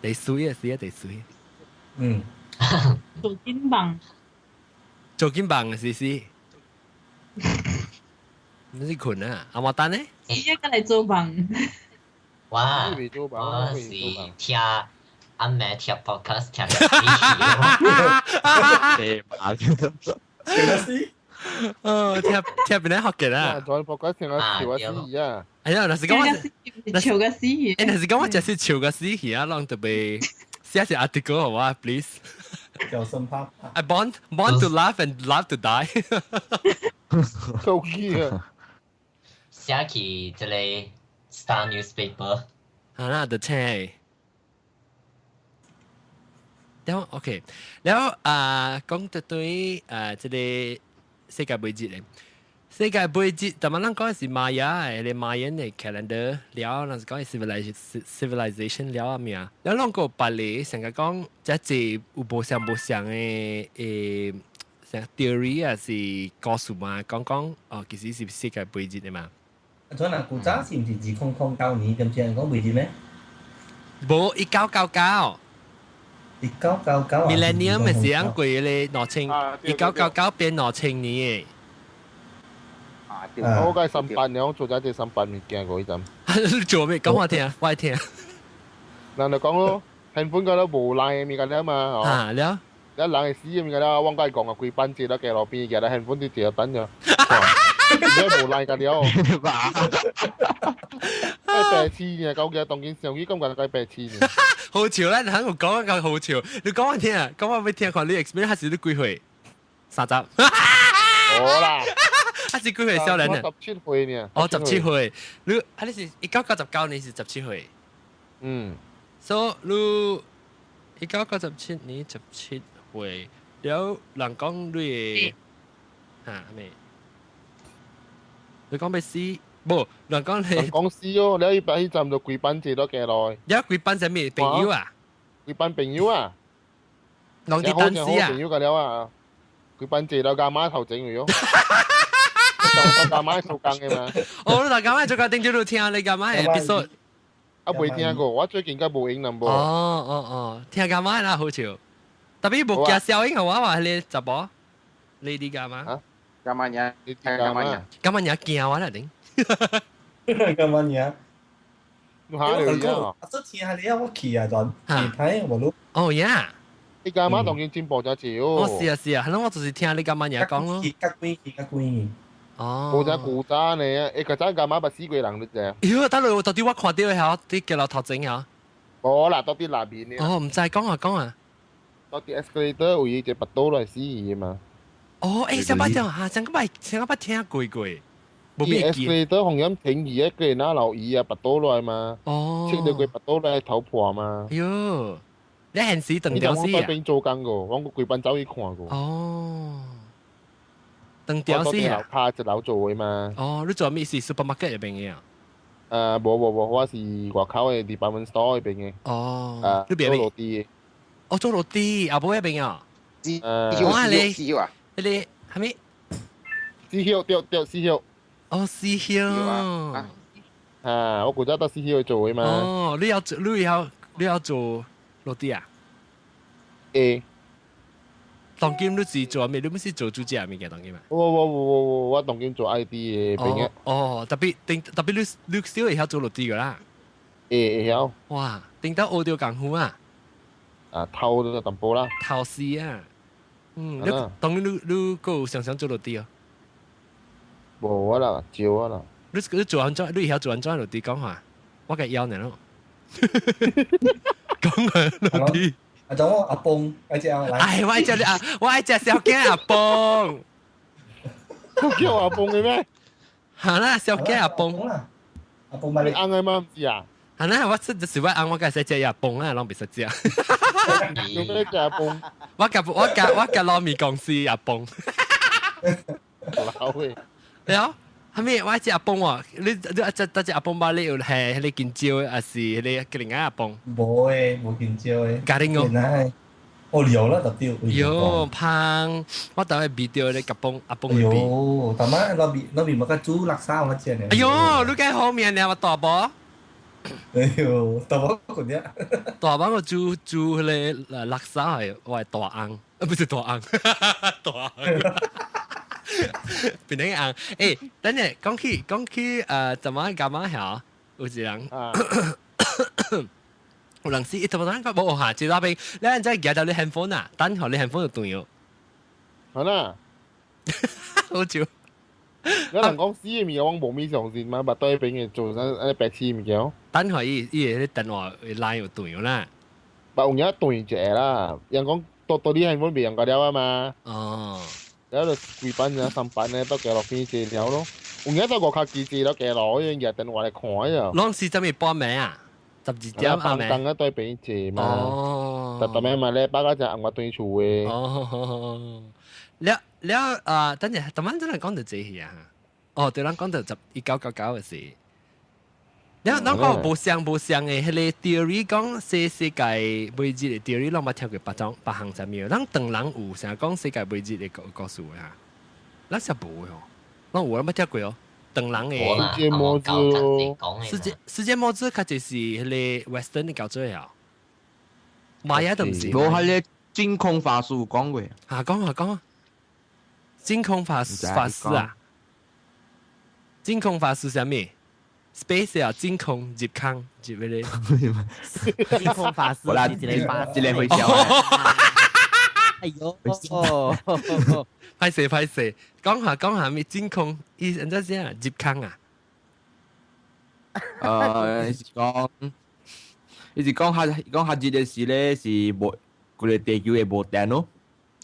第水啊，死啊，第水。嗯，做緊夢。做緊夢是死。你是困啊？阿毛丹呢？一個嚟做夢。哇！我是聽阿妹聽 podcast 聽到死。聽到死。哦，聽聽邊個學嘅啦？做 podcast 聽到笑個死啊！哎呀，若是講我，笑個死去。欸，若是講我就是笑個死去啊，攏特別寫寫 article 好啊，please。叫心怕怕。 I born to laugh and laugh to die。夠氣啊！寫去這個 Star Newspaper。啊，那就請。然後 OK，然後啊，講到對啊，這個世界末日咧，世界末日，但係咱講的是瑪雅的，個瑪雅的 calendar 了，咱是講 civilization 了啊咩啊，了攏個別個成個講，這濟有無相無相的誒，像 theory 啊是故事嘛，講講哦，其實是世界末日的嘛。所以嗱，古早是毋是2009年咁先講末日咩？無，1999。1999啊 Millennium 咪是樣過咧，2000，1999變2000年的。啊，對。我計三八年，我做咗隻三八物件過嗰陣。做咩？講我聽，我聽。人就講咯，handphone 嗰都無賴嘅物件了嘛，啊了。一人會死嘅物件了，我講講啊，規班坐到街路邊，舉來 handphone 佇坐等咗。而家無賴個了。白痴呢，搞嘅當今上去感覺該白痴呢。好笑咧，你喺度講一個好笑，你講我聽啊，講我俾聽看你 experience 還是你幾歲？30。好啦。還是幾歲少年啊？17歲呢。哦，十七歲。你啊，你是1999年是十七歲。嗯。所以你1997年十七歲，了人講你會嚇咩？你講欲死？無，人講你。人講死哦，你一般彼陣就規班坐到街路。有規班啥物朋友啊？規班朋友啊？人佇等死啊？朋友個了啊！規班坐到阿媽頭前去喲。就阿媽做工嘅嘛。哦，你大家媽做工，頂朝都聽你阿媽 episode。啊，未聽過，我最近該無用淡薄。哦哦哦，聽幹嘛啦？好笑，特別無驚效應，我話你查某，你啲幹嘛？幹嘛呀？你幹嘛呀？幹嘛呀？驚我啦頂。幹嘛呀？你嚇你啊！啊，這聽下你啊，我去啊，陣睇我都。哦呀！你幹嘛當然進步咗少？哦，是啊是啊，係咯，我就是聽你幹嘛嘢講咯。去較貴，去較貴。哦。無只古早呢？欸，較早幹嘛捌死過人你知？喲，等下到底我看到的嚇，佇街樓頭前嚇。無啦，到底內面呢？哦，毋知講啊講啊。到底 escalator 有一個腹肚來死伊嘛？哦，欸，上擺講嚇，上個擺上個擺聽過過。無伊 escalator 紅音停伊一個哪留伊啊，腹肚來嘛？哦。切到佢腹肚來頭破嘛？喲，你現時斷掉死啊？我在邊做工過，我規班走去看過。哦。斷掉死啊！樓下一樓做的嘛。哦，你做咩是 supermarket 入邊的啊？無無無，我是外口的 department store 那邊的。哦。你邊做落地的。哦，做落地，阿婆那邊啊。我你，你係咪？死曉對對死曉。哦，死曉。啊，我古早到死曉做的嘛。哦，你要做，你要你要做落地啊？會。當今你是做咩？你不是做主持物件當今嘛？我當今做 IT 的朋友。哦，特別頂特別你你少會曉做落地個啦。會會曉。哇，頂到學著功夫啊！啊，偷咗淡薄啦。偷師啊！嗯，你當你你閣有想想做落地哦？無我啦，少我啦。你你做安怎？你會曉做安怎落地講話？我共邀你咯。講啊，落地。啊，種我阿公，愛食來。哎，我愛食你啊，我愛食小雞阿公。叫阿公嘅咩？係啦，小雞阿公。阿公咪你翁嘅嗎？唔是啊。係啦，我出就是我翁，我梗係食阿公啊，攏袂識食。做咩食阿公？我夾我夾我夾糯米公司阿公。老嘅。對啊。係咪我愛食阿公喎？你你啊，只只阿公包你有係迄個金蕉，還是迄個吉林阿公？無誒，無金蕉誒。家庭哦。哦，有啦，特掉。喲，芳，我頭下味著咧夾崩阿崩的味。喲，頭仔那邊那邊冇個煮垃圾我食呢。哎喲，你計好面呢？我大伯。哎喲，大伯嗰啲。大伯我煮煮迄個垃圾係我係大翁，啊不是大翁，大翁。變你硬，欸，等陣講起講起，怎麼幹嘛嚇？有一人，有人是一頭咱講無嚇，一那邊，你人在舉到你 handphone 啊，等下你 handphone 就斷咗。好啦，好笑。有人講死嘅物，我無咪相信嘛，捌對邊嘅做啥安尼白痴物件。等下伊伊個電話 line 又斷咗啦。捌有影斷一個啦，人講多多你 handphone 袂用個了啊嘛。哦。然後就幾班啊三班咧，都加落邊坐了咯。有影到外口機坐了加落，用電話來看呀。攏是啥物半暝啊？12點暗暝。放工啊，對邊坐嘛。哦。特特咩嘛咧，包括只紅我對厝的。哦。了了啊！等陣，頭晚真係講到這戲啊！哦，對，咱講到1999嘅時。了，咱講無相無相的，彼個 theory 講世世界末日的 theory，攏捌聽過別種別項啥物？咱唐人有啥講世界末日的故故事的哈？咱是無的哦，咱有咱捌聽過哦。唐人的世界末日哦，世界世界末日較濟是彼個 Western 的搞做的哦。瑪雅都毋是。無，彼個真空法師有講過。啊，講啊講啊，真空法師法師啊，真空法師啥物？Space 啊，真空入空入彼個。真空法師是一個法師，一個回銷。哎喲，歹勢歹勢，講下講下咩真空，伊按怎寫入空啊？伊是講，伊是講較講較熱的時咧是無，規个地球會無電咯。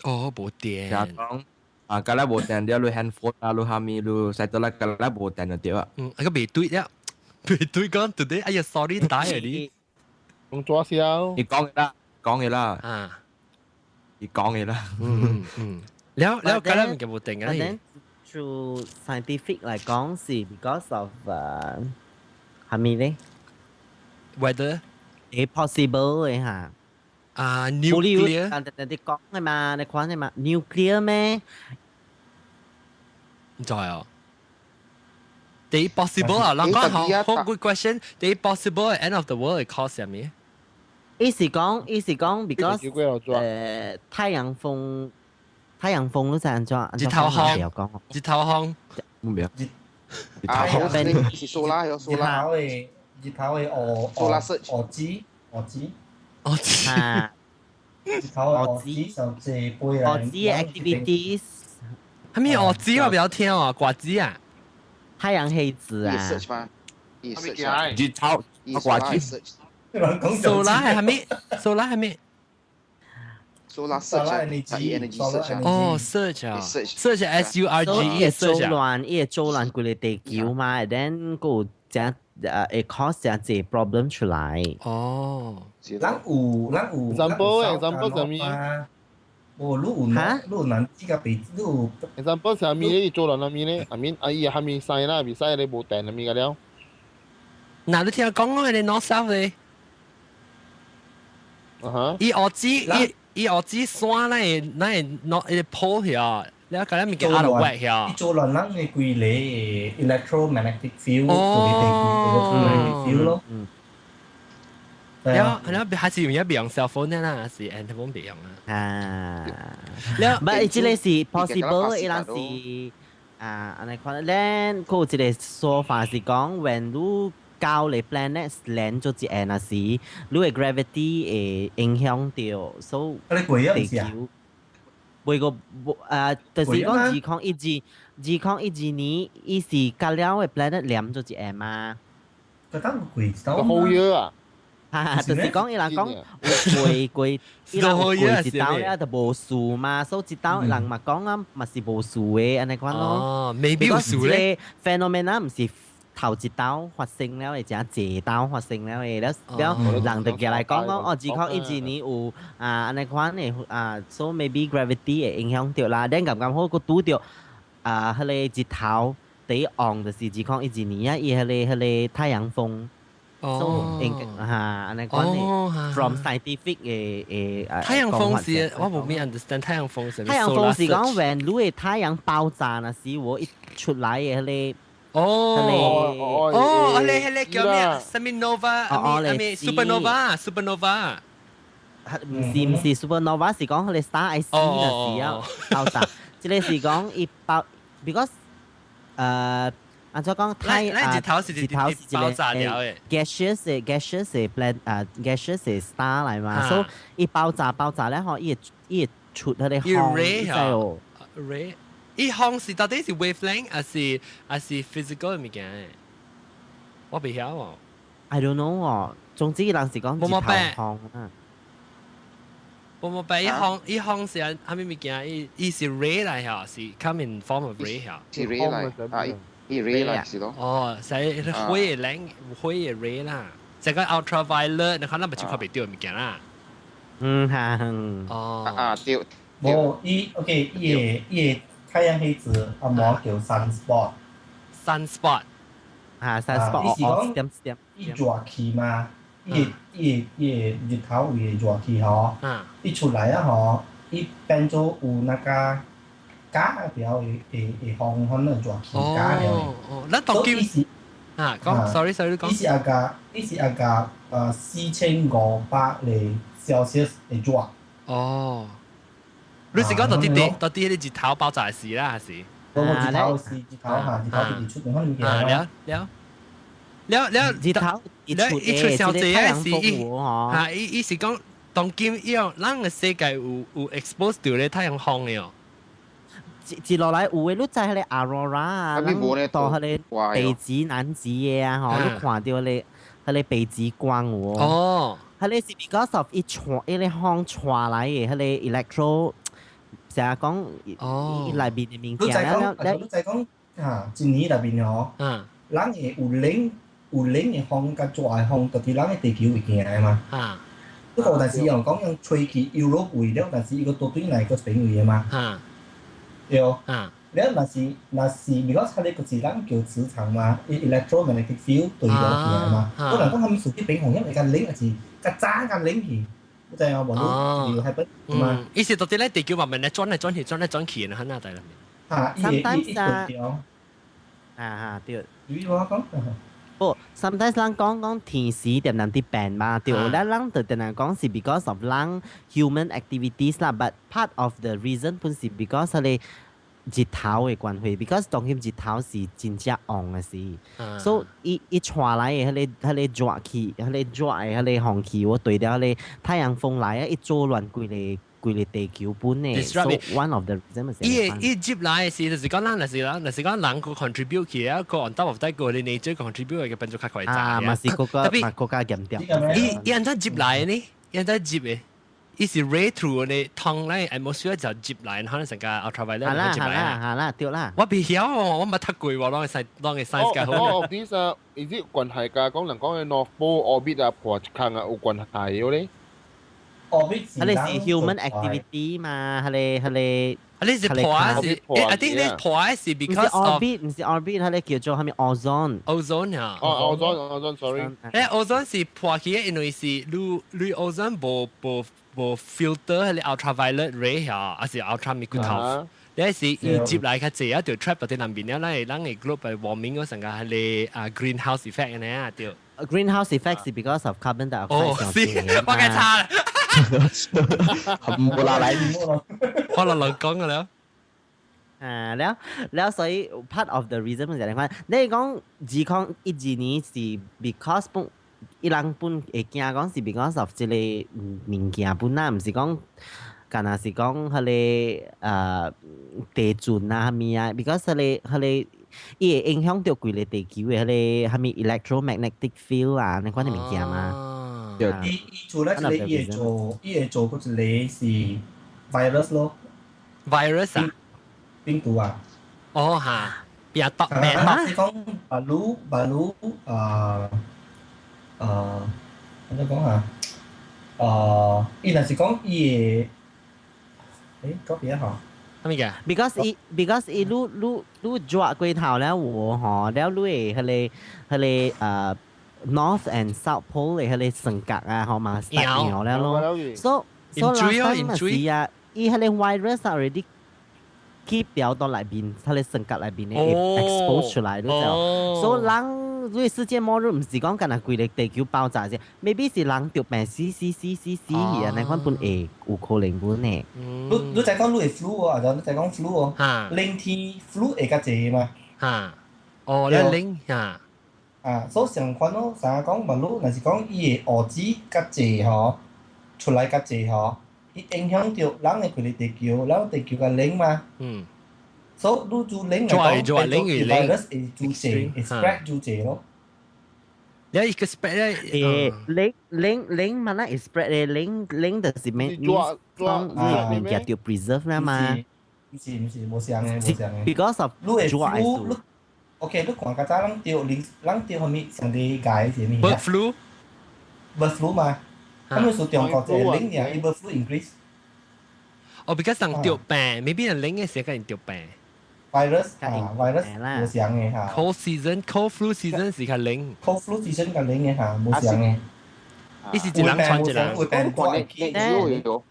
哦，無電。就講啊，假若無電了，你 handphone 啊，你蝦米，你使到啦，假若無電就對啊。嗯，啊個袂對了，袂對講對對，哎呀，sorry 打啊你。用抓痟。伊講的啦，講的啦。啊。伊講的啦。嗯嗯。了了，假若物件無電啊。 But then through scientific 來講是 because of 係咪咧？Weather。會 possible 的哈。啊，nuclear。但但你講的嘛，你看的嘛，nuclear 咩？唔知哦。第一 possible 啊，人講好好 good question。第一 possible end of the world 會 cause 啥物？意思講，because 太陽風，太陽風都係按怎？日頭風，日頭風，唔明。日頭風是 solar 有 solar 日頭的烏烏子烏子烏子啊，日頭的烏子就借杯來。烏子的 activities。係咪烏子我比較聽啊，瓜子啊。太陽黑子啊。日頭瓜子。 Solar 係咪？Solar 係咪？ Solar surge ，energy 哦，surge 啊，surge S U R G E 做亂，伊會做亂規個地球嘛，then 閣有誠會 cause 誠濟 problem 出來。哦，咱有 example 啥物？無，你有哈？你有難這個鼻，你有 example 啥物咧？做亂啥物咧？I mean 啊，伊係咪使啦？未使你無電啥物個了？嗱，你聽我講我係 North South 咧。啊哈！伊學子伊伊學子山那那那伊鋪遐，你講咱物件 out of whack 遐。伊做亂咱的規個 electromagnetic field，就是地球 field 咯。了了，還是用一用 cell phone 啦，還是 handphone 別用啦。啊，了，唔係，這個是 possible，伊人是啊，按呢款，咱閣有一個說法是講，when 你到你 planet 連做一下那時，你的 gravity 會影響到，所以地球。每個無啊，就是講2012, 2012年，伊是甲了的 planet 連做一下嘛。個當貴好嘢啊！哈，就是講伊人講有過過，伊人有過一道了就無事嘛，所以一道人嘛講啊，嘛是無事的按呢款咯。哦，maybe 有事咧。 phenomena 毋是頭一道發生了的，誠濟道發生了的，了了人就過來講講，哦，2012年有啊按呢款的啊，so maybe gravity 會影響著啦，恁剛剛好閣拄著啊，彼個日頭第一旺就是2012年啊，伊彼個太陽風。哦，嚇，按呢款的，from scientific 的的太陽風是，我無咩 understand 太陽風是。太陽風是講，when 你的太陽爆炸那時，我一出來的彼個。哦哦，彼個叫咩？啥物 nova？啥物 supernova？supernova？毋是 supernova，是講彼個 star 愛死那時啊爆炸。這個是講伊爆，because 按怎講太啊，日頭是日頭是一爆炸掉的 gaseous 的 planet 啊 gaseous 的 star 來嘛，所以伊爆炸爆炸咧吼，伊會伊會出彼個風，哦。ray，伊風是到底是 wavelength 還是 physical 的物件？我袂曉哦。 I don't know 哦，總之人是講日頭風啊。無無白，伊風伊風是按啥物物件？伊伊是 ray 來嚇，是 come in form of ray 嚇。是 ray 來啊。伊 ray 來是咯。哦，是火的冷，火的 ray 啦。這個 ultraviolet，你看咱目睭看袂著的物件啦。嗯哈。哦。啊對。無伊 OK，伊的太陽黑子啊，無叫 sunspot。 sunspot。啊，sunspot。伊是講伊熱氣嘛，伊的日頭位的熱氣吼，伊出來啊吼，伊變做有那個。加表會會會風可能熱氣加了。哦，咱當今啊，講，sorry sorry，講。伊是阿個4500個 Celsius 的熱。哦。你是講到底到底彼個日頭爆炸時啦，還是？我日頭是日頭哈，日頭直直出可能物件。啊，了了了了，日頭一出一出小濟啊，是伊嚇伊伊是講當今伊樣，咱个世界有有 expose 到咧太陽風的哦。接落來有的，你知彼個 aurora 啊，咱到彼個北極、南極的啊，吼，你看著彼個北極光有哦。哦。彼個是 because of 伊傳彼個風傳來的，彼個 electro，成日講伊內面的物件。你知講嚇，一年內面吼，咱會有冷有冷的風佮熱的風，就佇咱的地球會行的嘛。不過但是用講用吹去 Europe 位了，但是伊閣倒轉來閣邊位的嘛。對。了若是，如果彼個是咱叫磁場嘛，伊 electromagnetic field 對落去的嘛。可能講他們屬於邊方，因為較冷，還是較早較冷去，你知影無？你有係不嘛？伊是到底咧地球慢慢咧轉來轉去，轉來轉去，很哪大啦。嚇，伊會伊對掉。啊啊對。你我講。不，sometimes 人講講天時點人啲變嘛，對，咱人就定人講是 because of 人 human activities 啦，but part of the reason 本是 because 係日頭的關係，because 當今日頭是真正旺的時，所以伊伊帶來的彼個熱氣，彼個熱的彼個空氣，我對了彼個太陽風來啊，伊做亂規個規個地球本的，so one of the reason 是。伊伊接來的時就是講咱，就是咱，就是講人個 contribute 起一個 on top of that 個你 nature contribute 嘅變做較快。啊，嘛是國家嘛國家嚴重。伊伊按怎接來呢？伊按怎接的？伊是 ray through 呢，通咧 atmosphere 就接來，可能成個 ultraviolet 接來啊。係啦，對啦。我未曉，我冇讀過喎，攏係攏係 science 嘅。哦，this 啊，is it 關係㗎？講人講嘅 North Pole orbit 啊，破一空啊，有關係嘅咧。 orbit 係你是 human activity 嘛？係你係你。你是破啊？是，I think 你破啊是 because of orbit，唔是 orbit，係你叫做係咪 ozone？ ozone 啊。哦，ozone，ozone，sorry。誒，ozone 是破起嘅，因為是你你 ozone 無無無 filter 係你 ultraviolet ray 啊，還是 ultra 咪骨頭？你是伊接來較濟啊，就 trap 喺南邊了，咱咱嘅 global warming 嗰成個係你啊 greenhouse effect 呢啊，對。 Greenhouse effect 是 because of carbon dioxide。哦，是，我計差啦。冇啦嚟，可能人講嘅了。啊，了了，所以 part of the reason 就係講，你講2012年是 because 本伊人本會驚講是 because of 這個物件本啦，毋是講，敢若是講彼個地震啊，啥物啊，because 彼個彼個伊會影響到規個地球的彼個啥物 electromagnetic field 啊，你款的物件嘛。伊伊做咧一個，伊會做，伊會做嗰一個是 virus 咯。 virus 啊？病毒啊？哦嚇，病毒病毒。是講巴魯巴魯啊啊，點講啊？啊，伊若是講伊會，誒，嗰邊嚇？咩嘅？Because 伊 because 伊愈愈愈熱過頭了有吼，了愈會彼個彼個North and South Pole 的彼個三角啊，吼嘛，搖了咯。So last time 是啊，伊彼個 virus already keep 掉到內邊，彼個三角內邊的 expose 出來了就，所以人如果世界末日毋是講干焦規個地球爆炸啫，maybe 是人著病死死死死死去啊，那款本會有可能本的。你你在講你會 flu 哦，啊，你在講 flu 哦，冷天 flu 會較濟嘛？嚇，哦，你冷嚇。啊，所以相款咯，啥講嘛，你若是講伊的物質較濟吼，出來較濟吼，伊影響到人的規個地球，人地球較冷嘛。所以你做冷嚟講，冷越冷，virus 會做濟，會 spread 做濟咯。你一個 spread 咧，冷冷冷嘛，那會 spread 咧，冷冷就是咩？講你物件就 preserve 啦嘛。毋是毋是，無相的，無相的。 Because of 你會 flu，你 OK，你看較早人著人人著啥物上帝解是啥物？Bird flu。 Bird flu 嘛，咁你說中國就係冷爾，伊 bird flu increase。哦，because 人著病，maybe 人冷嘅時間人著病。 virus 啊，virus 無相的嚇。 Cold season, cold flu season 是較冷。 Cold flu season 較冷的嚇，無相的。伊是一人傳一人。會病轉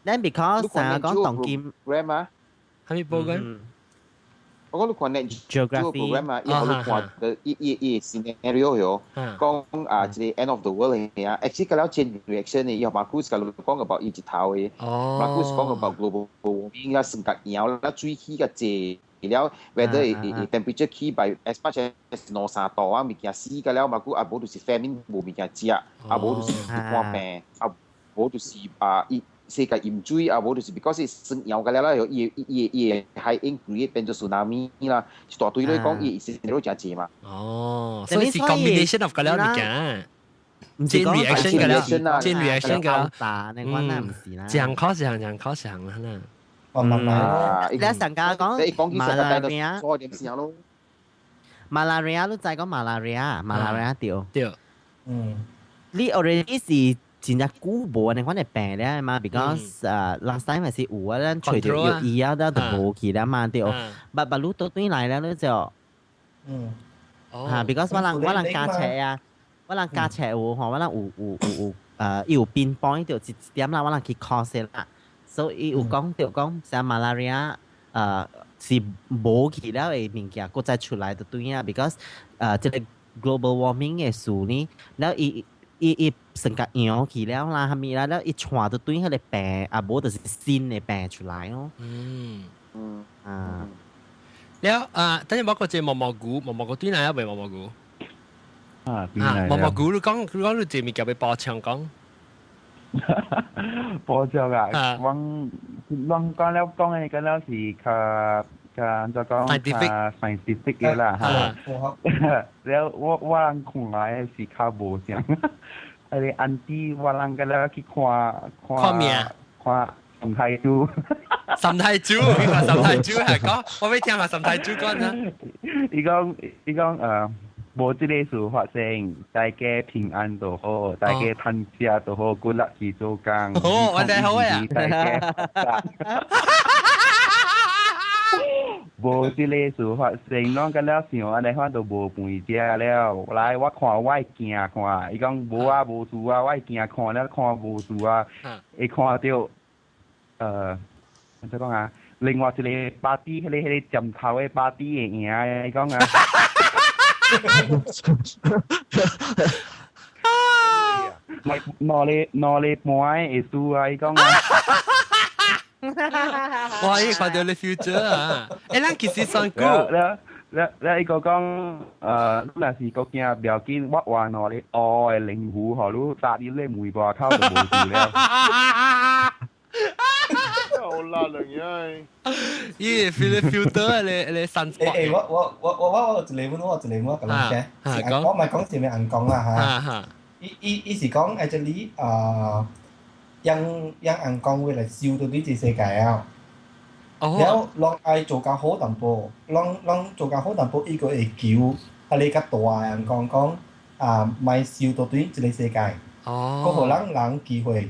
Then because 成日講當今 program 啊，係咪 program？我講你看 Nat Geo program 啊，伊予你看的伊伊伊 scenario 喲，講啊，這個 end of the world 嘅啊，actually 個了 chain reaction 的，伊馬庫斯甲你講 about 伊一頭的，馬庫斯講 about global warming 啦，酸甲搖啦，水起較濟了，whether 會 temperature 起 by as much as 兩三度啊，物件死個了，馬庫啊無就是 famine 無物件食，啊無就是看病，啊無就是啊伊。世界淹水啊，無就是 because 酸搖個了啦，伊伊伊海湧 create 變做 tsunami 啦，一大堆咧講伊是都誠濟嘛。哦，所以是 combination of 個了物件。chain reaction 個了，chain reaction 個了。大，你講那毋是啦。講考上，講考上啦啦。哦，慢慢。你上家講 malaria，所點先咯。 malaria 你知講 malaria，malaria 對。對。你 already 是。真正久無按呢款的病了嘛，because last time 係是有啊，咱揣著藥醫啊，都無去了嘛對。but but 你倒轉來了，你就，嚇，because 我人駕車啊，我人駕車有吼，我人有有有有伊有 pinpoint 著一點啦，我人去 course 啦，所以伊有講著講啥 malaria 是無去了的物件，閣再出來就對啊，because 這個 global warming 的事呢，了伊伊伊成個揚去了啦，蝦米啦，了伊傳到對彼個病，啊無就是新的病出來哦。啊。了啊，等陣我個隻毛毛菇，毛毛菇對哪一位毛毛菇？啊，啊，毛毛菇你講你講你這物件欲補充講。補充啊，阮阮講了講的，敢若是較較按怎講較 scientific 的啦哈。了我我人看來的是較無像，彼个 auntie 我人敢若去看看看命，看三太子。三太子，你看三太子係講，我欲聽下三太子講啊。伊講伊講無這個事發生，大家平安就好，大家趁食就好，骨力去做工。哦，我哋好啊。大家無這個事發生，攏敢若想按呢款就無飯食了。來，我看我的鏡看，伊講無啊無事啊，我的鏡看了看無事啊，會看著按怎講啊？另外一個 party，彼個彼個針頭的 party 會贏，伊講啊。兩個兩個半會輸啊！伊講啊。哇！伊看著你 future 啊！欸，咱其實算久。了了了，伊閣講，你若是閣驚不要緊，我換兩個烏的靈符，予你搭佇咧門外口就無事了。好啦，兩樣。伊 feel filter 咧咧三。欸欸，我我我我我有一個我有一個我共你講，我毋係講啥物尪公啦哈。伊伊伊是講 actually 啊，用用尪公話來收到對這世界啊。了，攏愛做較好淡薄，攏攏做較好淡薄，伊閣會求彼个較大的尪公講啊，莫收到對這個世界。哦。閣予咱人機會。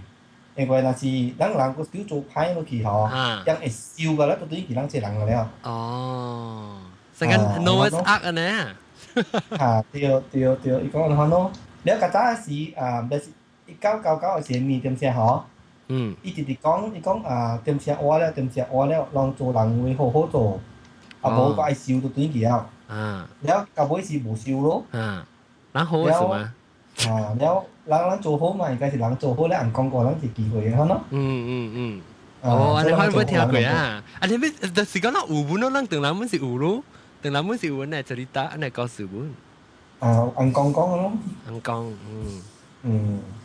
因為若是咱人閣少做歹落去吼，人會收個咱都對去咱這人了。哦，成個 Noah's Ark 按呢？哈，對對對，伊講按呢咯。了較早時啊，就是1999的時物點聲吼。伊直直講，伊講啊，點聲活了，點聲活了，攏做人話好好做，啊無閣愛收就轉去啊。了到尾是無收咯。人好是嗎？啊，了人人做好嘛，應該是人做好咧，尪公過咱是機會的，咯。哦，按呢我無聽過啊！啊，你欲就是講咱有本咯，咱唐人本是有咯，唐人本是有呢，這裡打按呢故事本。啊，尪公講咯。尪公，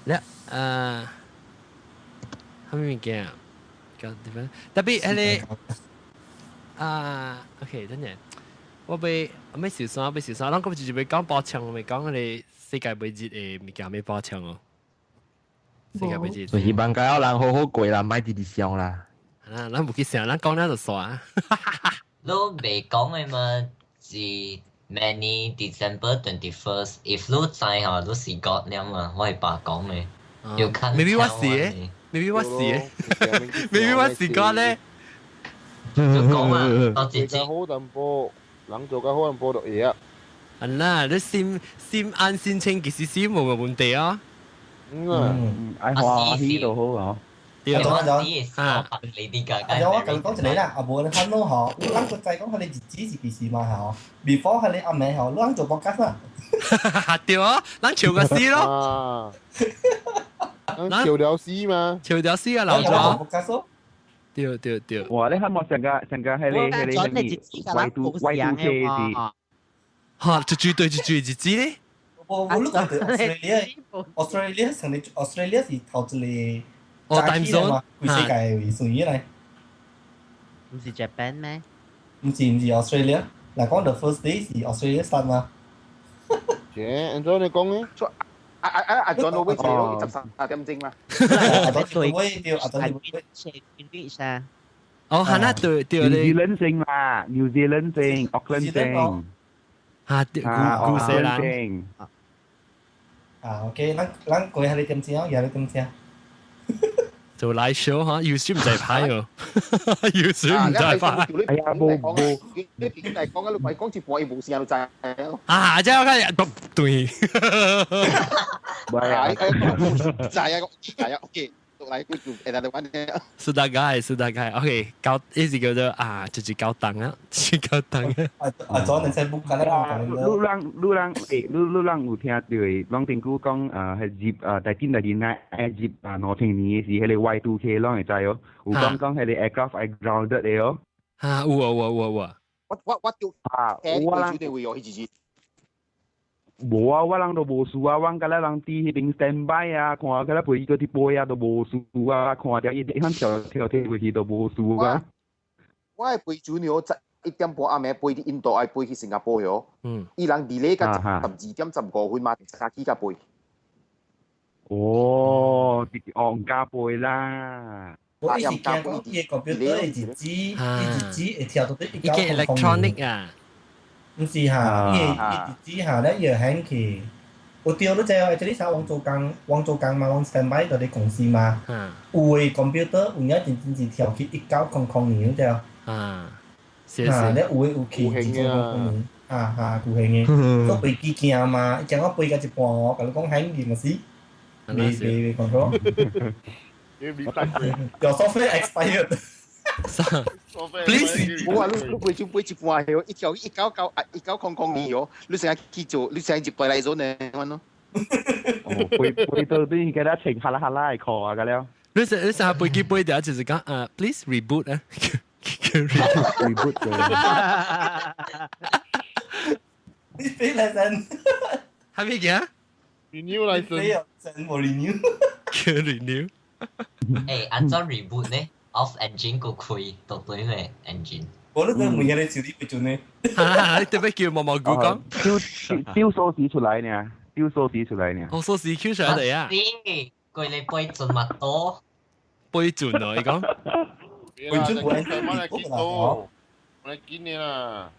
了，啊，啥物物件？特別彼个啊，OK，等陣，我欲我欲受傷，欲受傷，咱閣直接欲講包槍，欲講彼个世界末日的物件欲包槍哦。世界末日。所以希望家人好好過啦，莫直直想啦。啊，咱無去想，咱講了就煞。你未講的嘛是明年 December 21st，if 你知吼，你是 God 了嘛，我會白講的。要看 Maybe 我是的，maybe 我是的，maybe 我是 God 咧。就講啊，多謝做好淡薄，人做較好淡薄就會啊。啊啦，你心心安心清，其實心無問題啊。愛歡喜就好啊。對阿啊，阿我共你講一個啦，啊無你看到吼，咱個知講彼個日子是幾時嘛吼？before 彼個暗暝吼，咱做 podcast 啊。對啊，咱笑個死咯。咱笑了死嘛？笑了死啊，老咗。對對對。哇！你看冇上個上個彼個彼個彼個 Y2K 是。哈！一句對一句日子咧。我我你講對 Australia，Australia 成日 Australia 是頭一個。哦，time zone，規世界為算起來。毋是 Japan 咩？毋是毋是 Australia，若講 the first day 是 Australia start 嘛？切，按怎你講呢？啊啊啊！阿 John 會坐13點鐘嘛？阿 John 會對，阿 John 會。 Greenwich 啊。哦，係啦，對對 New Zealand 先啦，New Zealand 先，Auckland 先。嚇，對，古古西蘭。啊，OK，咱咱過下你點鐘，夜你點鐘。做 live show 嚇，要選唔使拍哦，要選唔使拍。哎呀，無無，你邊嚟講啊？你鬼講一半，伊無聲就知。啊，這我看對。係啊，知啊，知啊，OK。來幾句 another one。蘇大概，蘇大概，OK，搞呢是叫做啊，就是搞檔啊，就是搞檔啊。啊啊，早你使 book 緊啦。你人你人誒，你你人有聽到的？攏頂久講啊，係入啊，大近大近啊，入啊2000年時，彼个 Y2K 攏會知哦。有講講彼个 aircraft 愛 grounded 的哦。啊，有啊有啊有啊有啊。我我啊，我人會有彼一日。無啊，我人都無事啊，阮甲咱人佇彼邊 stand by 啊，看甲咱飛機佇飛啊，都無事啊，看著伊一向跳跳跳過去都無事啊。我的飛機呢，11點半暗暝飛佇印度，愛飛去新加坡喲。伊人 delay 到12點15分嘛，才起甲飛。哦，哦，毋敢飛啦。我一時驚講伊個 computer 的日子，伊日子會跳到一伊個 electronic 啊。毋是哈，伊伊日子哈咧，伊會響去。有對你知哦，這裡啥往做工，往做工嘛，往 stand by 到你公司嘛。有的 computer 有影真真是跳去1900年，你知哦。啊，是是。咧有的有去2000年，啊啊，有興的。做飛機驚嘛，伊驚我飛到一半哦，共你講響去嘛是，未未未 control。 Your software expired。 Please，無啊，你你飛機飛一半係一跳1900年哦，你成日去做，你成日入來咗呢，阮咯。哦，飛飛到邊給他穿哈啦哈啦的褲啊，個了。你成你成日飛機飛掉就是講啊，please reboot 啊，reboot 嘅。你飛來神，係咩嘅？renew 來神，神無 renew，叫 renew。誒，按怎 reboot 呢？Off engine 個開，到對咩 engine？我都每日咧處理不準呢。你特別叫毛毛菇講，丟丟鎖匙出來呢，丟鎖匙出來呢。我鎖匙 Q 出嚟啊！佢你背準嘛多，背準哦，你講。背準我來見到，我來見你啦。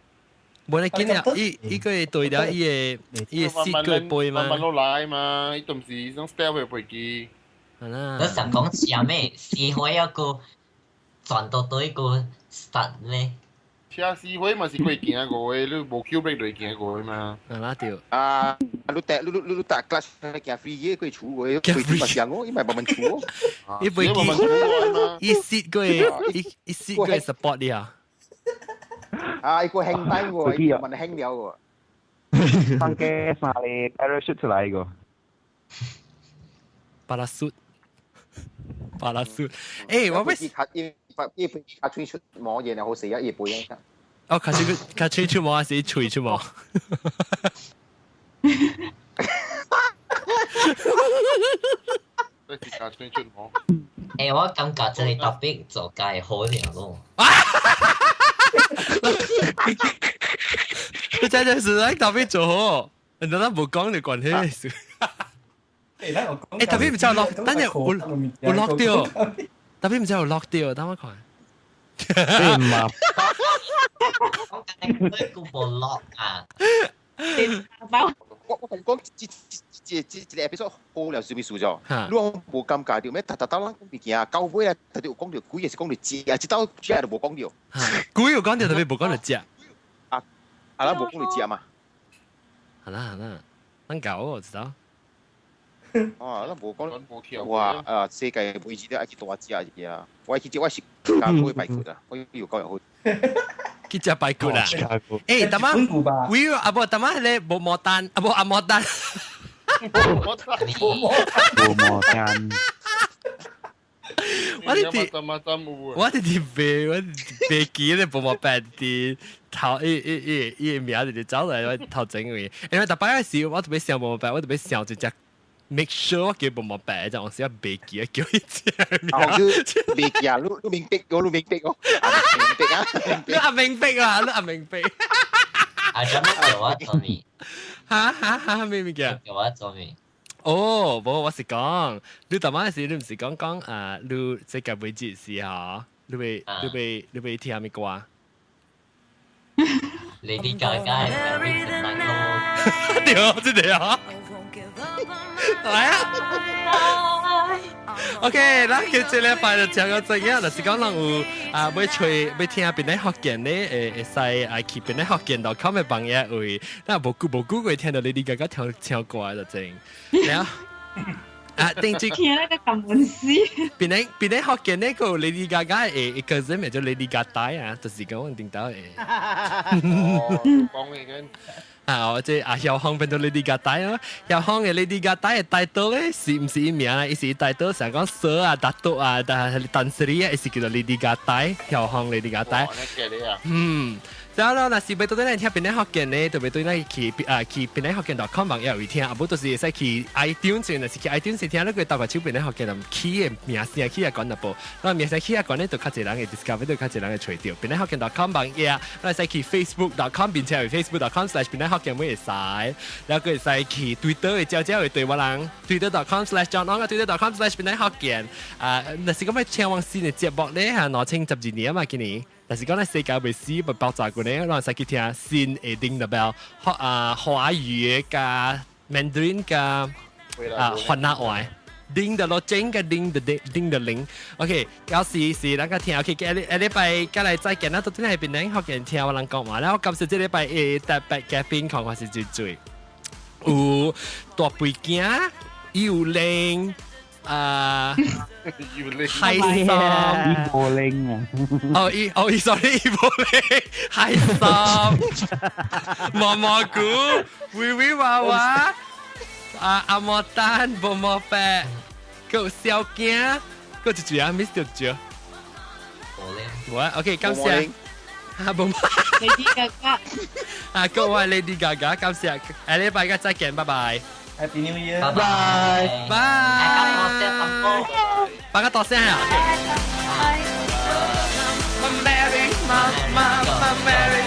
冇你見啊！伊伊個對了，伊個伊個 seat 個背嘛。慢慢落來嘛，伊都唔是種 style 嘅飛機。係啦。你想講似咩？死火一個轉到對個 start 咩？車死火嘛是過行過的，你無 Q brake 就會行過的嘛。係啦，對。啊，你踏你你你踏 clutch 行 free 嘅過厝過，飛機嘛上哦，伊咪慢慢厝哦。伊飛機，伊 seat 過，伊伊 seat 過 support 你啊。啊，伊個輕單喎，伊慢輕了喎。放嘅啥咧？parachute 出來個。 parachute。parachute。誒，我要。伊伊飛機卡吹出毛嘢，然後死啊！伊背啊。哦，卡吹卡吹出毛還是吹出毛？這是卡吹出毛。誒，我感覺這個 topic 做介好了咯。你真係是喺 topic 做好，人哋都冇講你關係事。誒，特別唔知有落，等陣有有落掉，特別唔知有落掉，等我看。對嘛？講緊你個落啊！我我同講，這這這這個 episode 好了是咩事咗？你講無尷尬到咩？特特到咱講物件，到尾咧，特別有講到鬼，也是講到食，啊，這道食都無講到。鬼有講到，特別無講到食。啊，啊，咱無講到食嘛。好啦好啦，咱搞我知道。哦，咱無講。哇，啊，世界每日都愛去大食一啊！我去食，我是加過排骨啊，我又夠又好。去食排骨啊！誒，大媽，喂，阿伯，大媽咧無毛單，阿伯阿毛單，無毛單。我哋啲，我哋啲飛，我飛機咧無毛白啲頭，伊伊伊伊名直直走來，我頭前位。因為逐擺嗰時，我特別想無毛白，我特別想一隻。make sure 我叫無毛白，就我時袂記叫伊隻名。袂記啊！你你明白哦，你明白哦，明白啊！你阿明白啊！你阿明白。啊，做咩叫我做咩？哈哈哈！咩物件？叫我做咩？哦，無，我是講，你逐擺時你毋是講講啊，你世界尾節時吼，你會你會你會聽啥物歌？ Lady Gaga Marry Tonight 咯。對哦，這個啊。來啊！OK，咱今這禮拜就講到這樣，就是講人有啊，欲揣欲聽邊個福建咧，會會使啊去邊個福建 .com 的網頁位，咱無久無久會聽到 Lady Gaga 唱唱歌就真。然後，啊，定住聽那個咁文死。邊咧邊咧學嘅呢個 Lady Gaga 誒，個人咪叫 Lady Gaga 啊，就是講定到誒。哦，講嘅緊。啊，即係阿曉康變到 Lady Gaga 咯，曉康嘅 Lady Gaga 嘅大刀咧，是唔是伊名啊？伊是大刀成講蛇啊、大刀啊，但係但是呢，伊是叫做 Lady Gaga，曉康 Lady Gaga。嗯。然後若是欲對咱聽檳城福建呢，就欲對咱去啊去檳城福建 .com 網頁有聽，啊無就是會使去 iTunes，若是去 iTunes 聽，你可以鬥個手檳城福建就起的名聲起來懸淡薄，那名聲起來懸呢，就較濟人會 discover，就較濟人會揣著。檳城福建 .com 網頁，咱會使去 Facebook.com 並且係 Facebook.com/ 檳城福建會使，然後會使去 Twitter 會照照會對我人 Twitter.com/John 啊 Twitter.com/ 檳城福建啊，若是講欲聽往新的節目咧，嚇2012年啊嘛，今年。但是講咧世界未死，未爆炸過咧，咱使去聽新的 Ding the Bell，啊華語的加 Mandarin 加啊番仔話，叮的咯，整個叮的叮叮的鈴。OK，到時是咱個聽，OK，下下禮拜過來再見啦，到底係檳城福建聽我人講話，然後感謝這禮拜的特別嘉賓，看看是最最有大背景，有靈。啊，海參，伊無靈啊！哦，伊哦伊，sorry，伊無靈，海參，毛毛菇，微微娃娃，啊阿莫丹，無毛白，閣小鏡，閣一句啊，miss 掉一句。無靈。我 OK，感謝。啊，無 Lady Gaga。啊，各位 Lady Gaga，感謝，下禮拜再見，拜拜。 Happy New Year！拜拜。拜。八個多聲啊！Mary，媽媽媽 Mary。